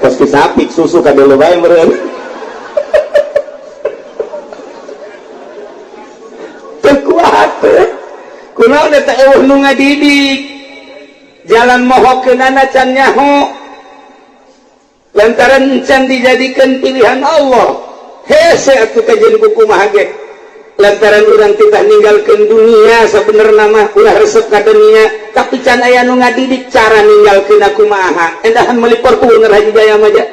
Speaker 2: kos ki sapi susu ka dulu bae meureun teu kuat kunaon eta eueuh nu ngadidik jalan mohokeunana can nyaho lantaran can dijadikeun pilihan Allah. Hese atuh kajeun kumaha ge lantaran urang titah ninggalkeun dunia sabenerna mah ulah resep ka dunia tapi can aya nu ngadidik cara ninggalkeun kumaha endahan meuli Fortuner Haji Jaya mah ja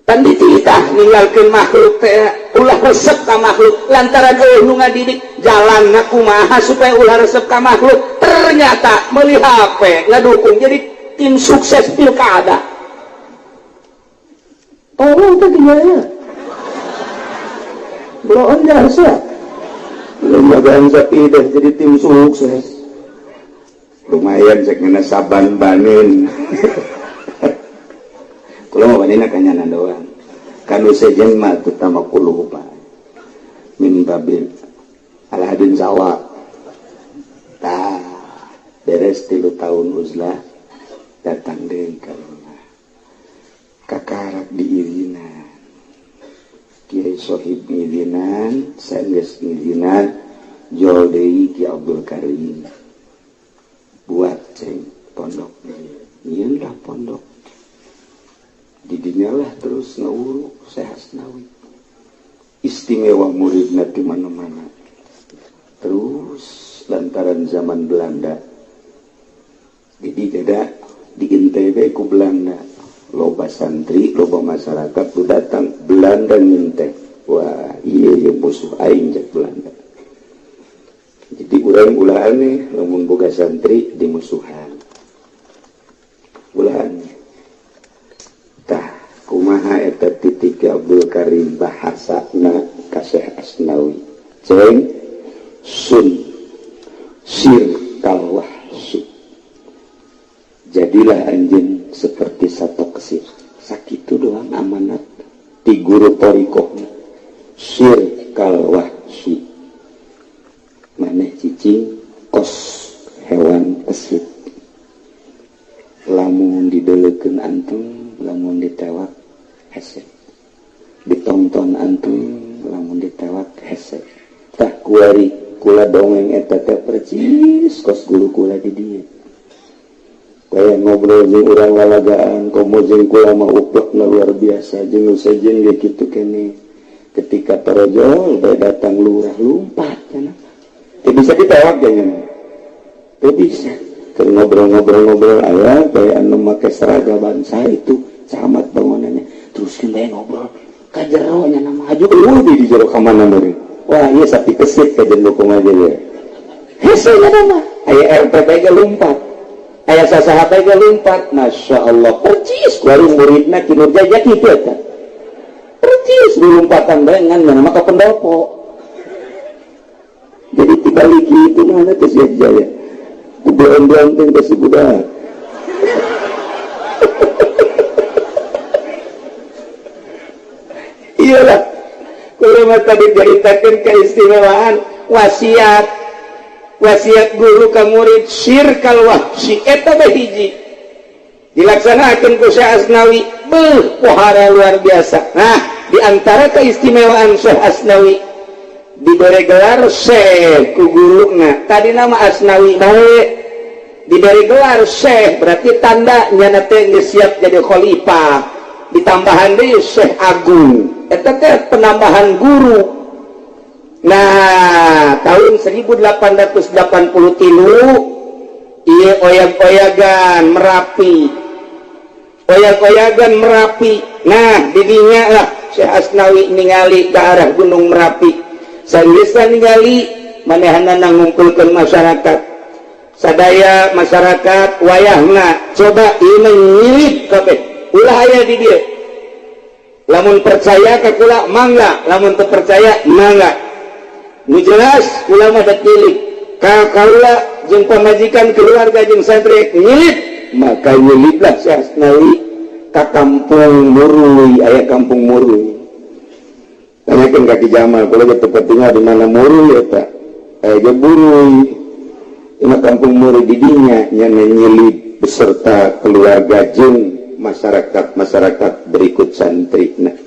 Speaker 2: pan dititah ninggalkeun makhluk teh ulah resep ka makhluk lantaran eueuh nu ngadidik jalanna kumaha supaya ulah resep ka makhluk ternyata meuli HP ngadukung jadi tim sukses pilkada. Tolong teh gimana? Bloon jasa. Lembagaan sapi dah jadi tim sukses. Lumayan cek ngena saban banin. Kalau mau banin kanyanan doang. Kanu sejen mah terutama kuluh pak. Min babil alhadin sawa. Tah beres 3 tahun uzlah, datang deui ka rumah. Kakarak diizinan. Kiai Sohib ngizinan, saenggeus ngizinan, jol deui Ki Abdul Karim. Buat ceng pondok, nyieun lah pondok. Didinya lah terus ngawuru Syekh Asnawi. Istimewa muridna di mana-mana. Terus lantaran zaman Belanda, jadi tidak di NTB ku Belanda, loba santri, loba masyarakat tuh datang, Belanda nginte. Wah, iya iya, musuh aing cek Belanda. Jadi urang ulah aneh lamun boga santri dimusuhan, ulah aneh. Tah kumaha eta titik Abdul Karim bahasana ka Syekh Asnawi, ceng sun sir kal wahsy, jadilah anjeun seperti satu kesir. Sakitu doang amanat di guru thoriqohna. Sir kal wahsy, maneh cicing kos hewan kesit, lamun didelekeun antum, lamun ditewak hese, ditonton antum, lamun ditewak hese. Tah kuari kula dongeng eta teh percis kos guru kula di dieu. Kayak ngobrol jeung urang lalagaan, komo jeung kula mah uplekna luar biasa, jeung sejen ge kitu kene. Ketika torojol bae datang lurah, lumpat cenah. Teu bisa ditewak jangan. Teu bisa. Keur ngobrol-ngobrol-ngobrol aya bae anu make seragam bangsa itu camat bangunannya. Terus bae ngobrol ka jero nya nama aju eueuh di jero ka mana meureun. Wah, ieu sapi kesit ka jeung kumaha ge. Hese nya nama. Aya RT bae ge lumpat. Aya sasaha bae ge lumpat. Masya Allah, percis kuari muridna Ki Nurjaya kitu eta. Percis lompatan bae ngan nama ka pendopo. Jadi dibalik itu mana ke Syekh Jaya. Ku beon-beon teh si budak. Iyalah. Kalau mah tadi diceritakan keistimewaan wasiat wasiat guru ka murid sir kal wahsy eta bae hiji dilaksanakan ku Syekh Asnawi, beuh, pohara luar biasa. Nah, di antara keistimewaan Syekh Asnawi, diberi gelar Syekh ku guruna. Tadi nama Asnawi bae, diberi gelar Syekh berarti tanda nyana teh geus siap jadi khalifah. Ditambahan deui Syekh Agung, eta teh penambahan guru. Nah, tahun 1883 ieu oyag-oyagan Merapi, oyag-oyagan Merapi. Nah, didinya lah Syekh Asnawi ningali ke arah Gunung Merapi. Sanggeusna ningali, manehanna ngumpulkeun masyarakat sadaya, masyarakat wayahna coba ieu nyilip kabeh, ulah aya di dieu. Lamun percaya ka kula mangga, lamun teu percaya mangga. Nu jelas kula mah dek nyilip ka kaula jeung pamajikan, keluarga jeung santri nyilip. Maka nyiliplah Syekh Asnawi ka kampung Murui. Aya kampung Murui, tanyakeun ka Ki Jamal, kula ge teu tinggal di mana Murui eta, aya ge Burui. Ini kampung Murui, di dinya nya nyilip beserta keluarga jeung masyarakat masyarakat berikut santri. Nah,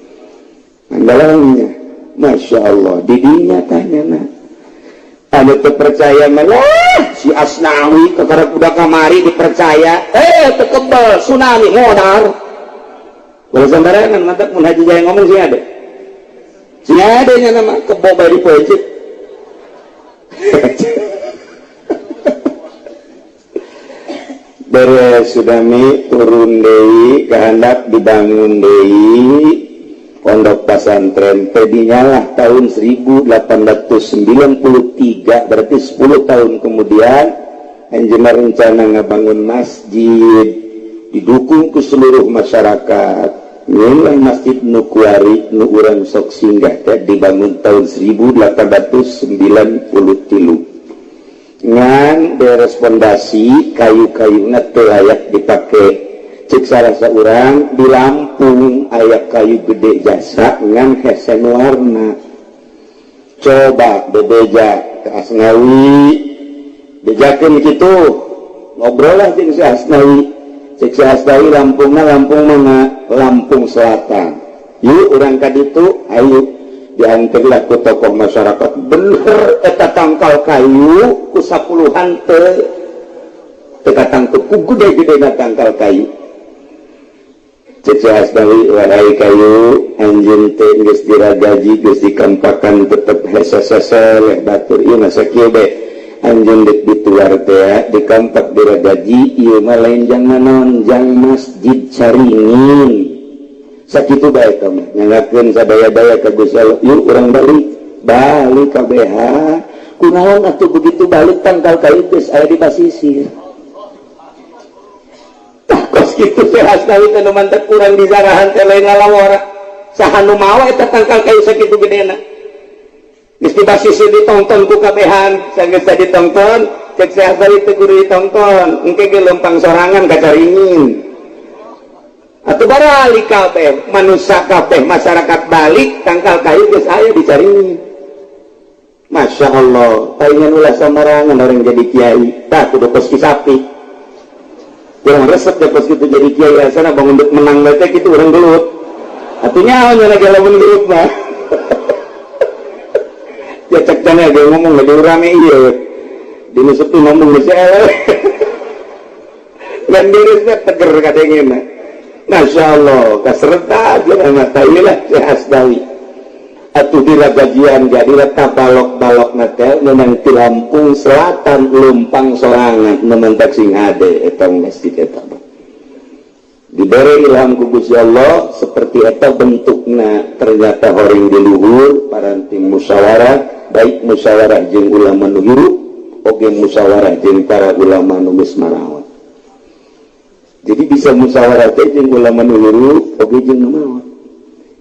Speaker 2: dalamnya Masya Allah, didinya tanya. Nah, ada terpercaya malah si Asnawi kekarek udah kamari dipercaya, eh, tekebal tsunami modar. Kalau sembarangan mantap mun Haji Jaya ngomong sih ada sih ada nya nama kebo bae di pojok. Beres sudami, turun deui kehendak, dibangun deui pondok pesantren lah tahun 1893, berarti 10 tahun kemudian anjeunna rencana ngabangun masjid, didukung ke seluruh masyarakat. Nyeun masjid nu kuari nu urang sok singgah teh dibangun tahun 1893. Ngan beres pondasi, kayu-kayuna teu layak dipake. Cek salah saurang, di Lampung aya kayu gede jasa ngan hese warna. Coba bebeja ke Asnawi, bejakeun kitu, ngobrol lah jeung si Asnawi. Cek si Asnawi, Lampungna Lampung mana? Lampung Selatan. Yuk urang ka ditu, ayo. Diantarlah ku tokoh masyarakat, bener eta tangkal kayu ku sapuluhan teu teu katangkep ku gede-gede tangkal kayu. Cek si Asnawi, "Wahai kayu, anjeun teh geus diragaji, geus dikampakan, tetep hese seseleh batur. Ieu mah sakieu be, anjeun dek dituar teh, dikampak, diragaji, ieu mah lain jang naon, jang Masjid Caringin." Sakitu bae teh mah nyanggakeun sadaya-daya ka Gusti Allah. Yuk urang balik. Balik KBH, kunaon atuh? Begitu balik, tangkal kayu geus aya di pasisir. Kos kitu teh Asnawi teh, nu mantak kurang dizarahan teh lain lalawara. Saha nu mawa eta tangkal kayu sakitu gedena? Geus di basisir, ditonton ku kabehan. Sanggeus ditonton, cek si Asnawi, "Teu kudu ditonton, engke ge lempang sorangan ka Caringin." Atuh baralik kabeh manusia, kabeh masyarakat balik, tangkal kayu geus aya di Caringin. Masya Allah, palingan ulah samarangan orang jadi kiai. Tak kudu kos sapi. Kurang resep deh kos gitu jadi kiai, asana bangun dek menang bae gitu orang gelut. Atuh nyaho lagi lamun gelut mah. Ya cek jana dia ngomong lagi rame iya. Di nu sepi ngomong geus eleh. Dan beresnya teger kadengena. Masya Allah, kaserta aja mata inilah Syekh Asnawi. Atuh diragajian jadilah tabalok-balok nate memang di Lampung Selatan lumpang sorangan, nu sing hade eta masjid eta. Diberi ilham ku Gusti Allah seperti eta bentukna, ternyata horing di luhur paranting musyawarah, baik musyawarah jeung ulama nu hirup oge musyawarah jeung para ulama nu geus marawat. Jadi bisa musyawarah teh jeung ulama nu hirup oge jeung nu maot.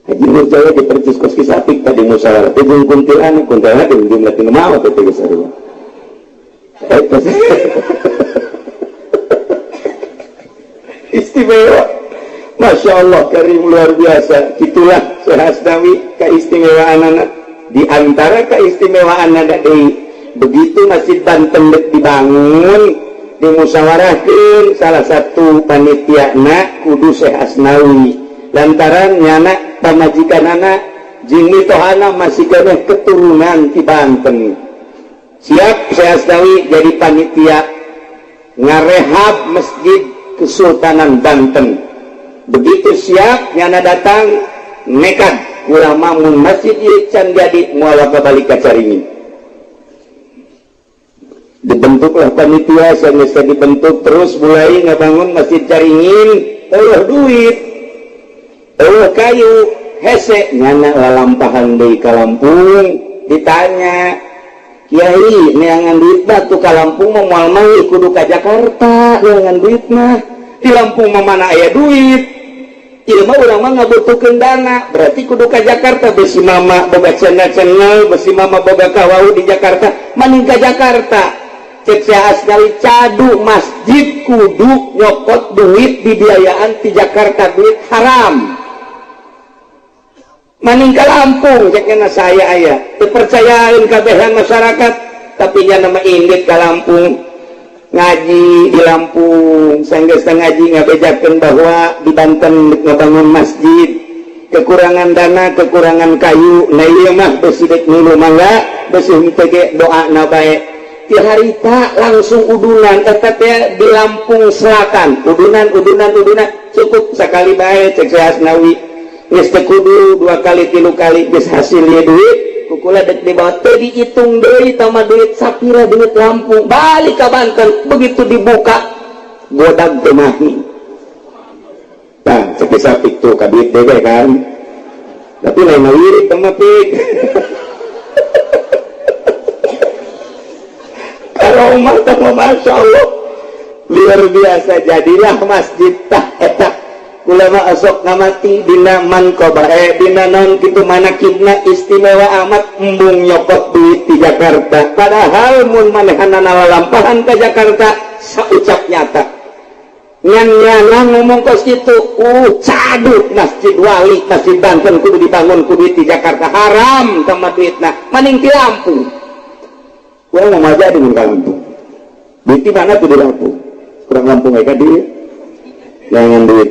Speaker 2: Haji Nurjaya di percis kos kisapik tadi musyawarah teh jeung kuntilanak, kuntilanak jeung jumlah tinu maot teh geus sarua. Eta istimewa. Masya Allah, karim, luar biasa. Itulah Syekh Asnawi, keistimewaan anak. Di antara keistimewaan anak deui, begitu Masjid Banten dek dibangun, dimusyawarahkeun, salah satu panitia na kudu Syekh Asnawi, lantaran nyana pamajikan anak jeung mitohana masih keneh keturunan di Banten. Siap Syekh Asnawi jadi panitia ngarehab Masjid Kesultanan Banten. Begitu siap, nyana datang nekat, ulama mun masjid ieu can jadi moal balik ka Caringin. Dibentuklah panitia. Sanes dibentuk, terus mulai ngabangun Masjid Caringin. Eueuh duit, eueuh kayu, hese. Nyana lalampahan deui ka Lampung. Ditanya, "Kiai, neangan duit mah tuh ka Lampung mah moal mah, kudu ka Jakarta neangan duit mah. Di Lampung mah mana aya duit? Ieu mah urang mah ngabutuhkeun dana, berarti kudu ka Jakarta. Besi mama boga channel-channel, besi mama boga kawau di Jakarta, maning ka Jakarta." Cek Syekh Asnawi, "Cadu masjid kudu nyokot duit dibiayaan di Jakarta, duit haram, maning ka Lampung." Cek saya aya dipercayain kabehan masyarakat, tapi nya nama indit ka Lampung, ngaji di Lampung. Sanggeus ngaji, ngabejakeun bahwa di Banten ngabangun masjid kekurangan dana, kekurangan kayu. Nah, ieu mah besi dek ngilu mangga, besi henteu ge doa na bae. Ti harita langsung udunan eta teh di Lampung Selatan, udunan, udunan, udunan. "Cukup sakali bae," cek Syekh Asnawi, "geus teu kudu dua kali, tilu kali, geus hasil ieu duit kukula dek dibawa teu dihitung deui tama duit sapira, duit Lampung." Balik ke Banten, begitu dibuka godag teu mahi. Tah, cek sapik tuh ka duit deui kan, tapi lain wirid teh mah pik. Karomah teh, Masya Allah, luar biasa. Jadilah masjid tah eta. Ulama asok ngamati dina manqobah, dina naon kitu, manakibna istimewa amat, embung nyokot duit di Jakarta. Padahal mun manehanana lalampahan ke Jakarta, saucap nyata ngan nyana ngomong kos kitu, cadut Masjid Wali, Masjid Banten kudu dibangun ku duit di Jakarta, haram sama duitna, maning di Lampung. Urang mau aja di Lampung, duit di mana tuh di Lampung? Kurang Lampung ya di jangan duit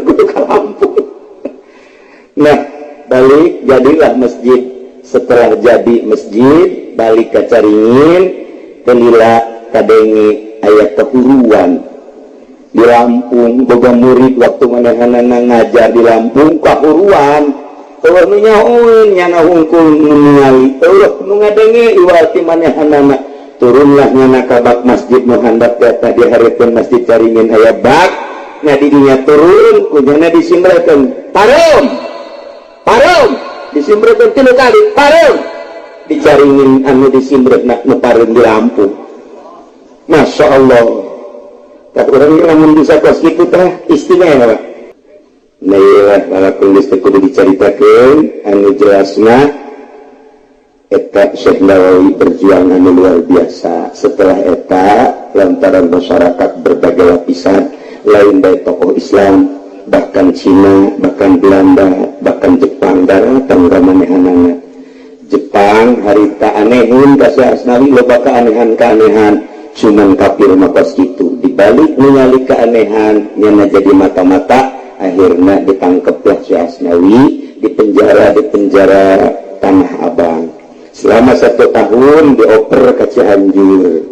Speaker 2: kudu ke Lampung. Nah, balik, jadilah masjid. Setelah jadi masjid, balik ke Caringin, kelila kadenge aya kehuruan di Lampung. Boga murid waktu manehanana ngajar di Lampung, kahuruan. Eueuh nu nyahoeun, nyana hungkul nu ningali, eueuh nu ngadenge iwal ti manehanana. Turunlah nyana ka bak masjid nu handap eta, di hareupeun Masjid Caringin aya bak. Nah, di dinya turun, ku nyana disimbrekeun, "Pareum, pareum!" Disimbrekeun tilu kali, "Pareum!" Dicaringin anu disimbreuna nu pareum di Lampung. Masya Allah. Tak urang lamun bisa kos kitu teh istimewa. Nah, iyalah, walaupun geus teu kudu dicaritakeun, anu jelasna eta Syekh Nawawi berjuang anu luar biasa. Setelah eta, lantaran masyarakat berbagai lapisan, lain dari tokoh Islam, bahkan Cina, bahkan Belanda, bahkan Jepang daratan ka manehanana. Jepang harita anehun ka Syekh Asnawi, loba keanehan-keanehan, cuman kafir mah kos kitu. Dibalik ningali keanehan, nyana jadi mata-mata, akhirnya ditangkaplah Syekh Asnawi, di penjara, di penjara Tanah Abang selama 1 tahun, dioper ke Cianjur,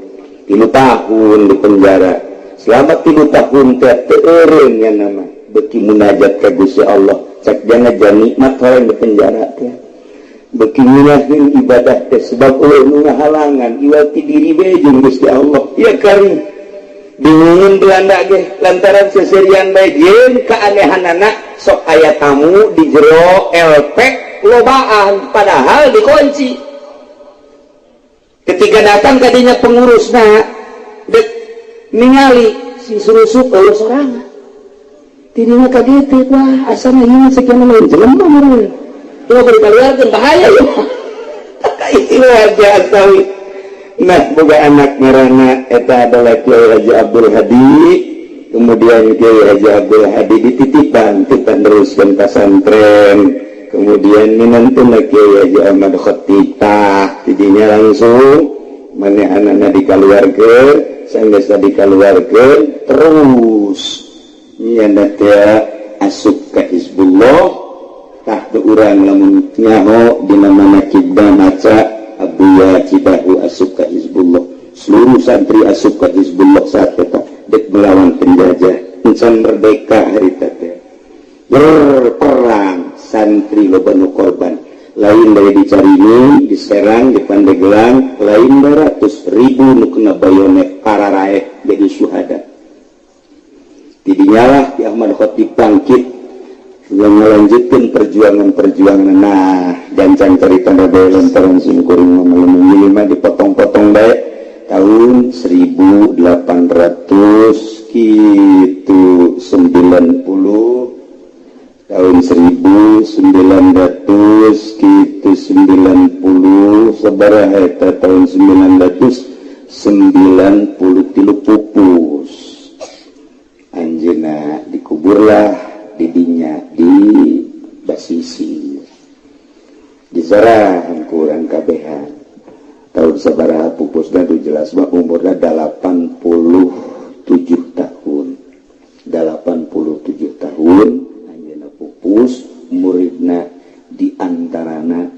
Speaker 2: 3 tahun di penjara. Selama 3 tahun teh teu eureun nya nama, beuki munajat ka Gusti Allah. Cek jangan nikmat orang di penjara teh, beuki ngeunaheun ibadah teh, sebab eueuh nu ngahalangan, iwal ti diri we jeung Gusti Allah. Ya kari bingung Belanda ge lantaran seserian bae jeung keanehanana, sok aya tamu di jero LP lobaan, padahal dikunci. Ketika datang kadinya, pengurusna dek ningali si surusup, eueuh sorangan. Tidinya kaget, wah, asalnya ini sekian lain jelema meureun. Coba dikeluarkeun, bahaya ya. Itu aja Asnawi. Nah, boga anak ngaranna eta adalah Kiai Haji Abdul Hadi. Kemudian Kiai Haji Abdul Hadi dititipan, titipan teruskan pesantren. Kemudian minantuna Kiai Haji Ahmad Khatib. Tah, tidinya langsung manehanana dikaluarkeun, sanggeus dikaluarkeun terus nyana teh asup ka Hizbullah. Tah, teu urang lamun nyaho dina manakibna maca Abuya Cidahu asup ka Hizbullah, seluruh santri asup ka Hizbullah saat eta dek melawan penjajah. Encan merdeka harita teh, berperang, santri loba nu korban, lain dari di Caringin, di Serang, di Pandeglang, lain ratus ribu nu kena bayonet, kararaeh jadi syuhada. Tidinyalah Ki Ahmad Khatib bangkit yang melanjutkan perjuangan-perjuangan. Nah, gancang cerita bae lantaran simkuring lima dipotong-potong bae. Tahun 1800 gitu 90, tahun 1900 gitu 90 sabaraha eta, tahun 993 pupus anjeunna, dikuburlah didinya di Basisir, di Zarah kurang kabehan. Tahun sabaraha pupusna tuh jelas mah umurna 87 tahun. 87 tahun anjeunna pupus. Muridna di antarana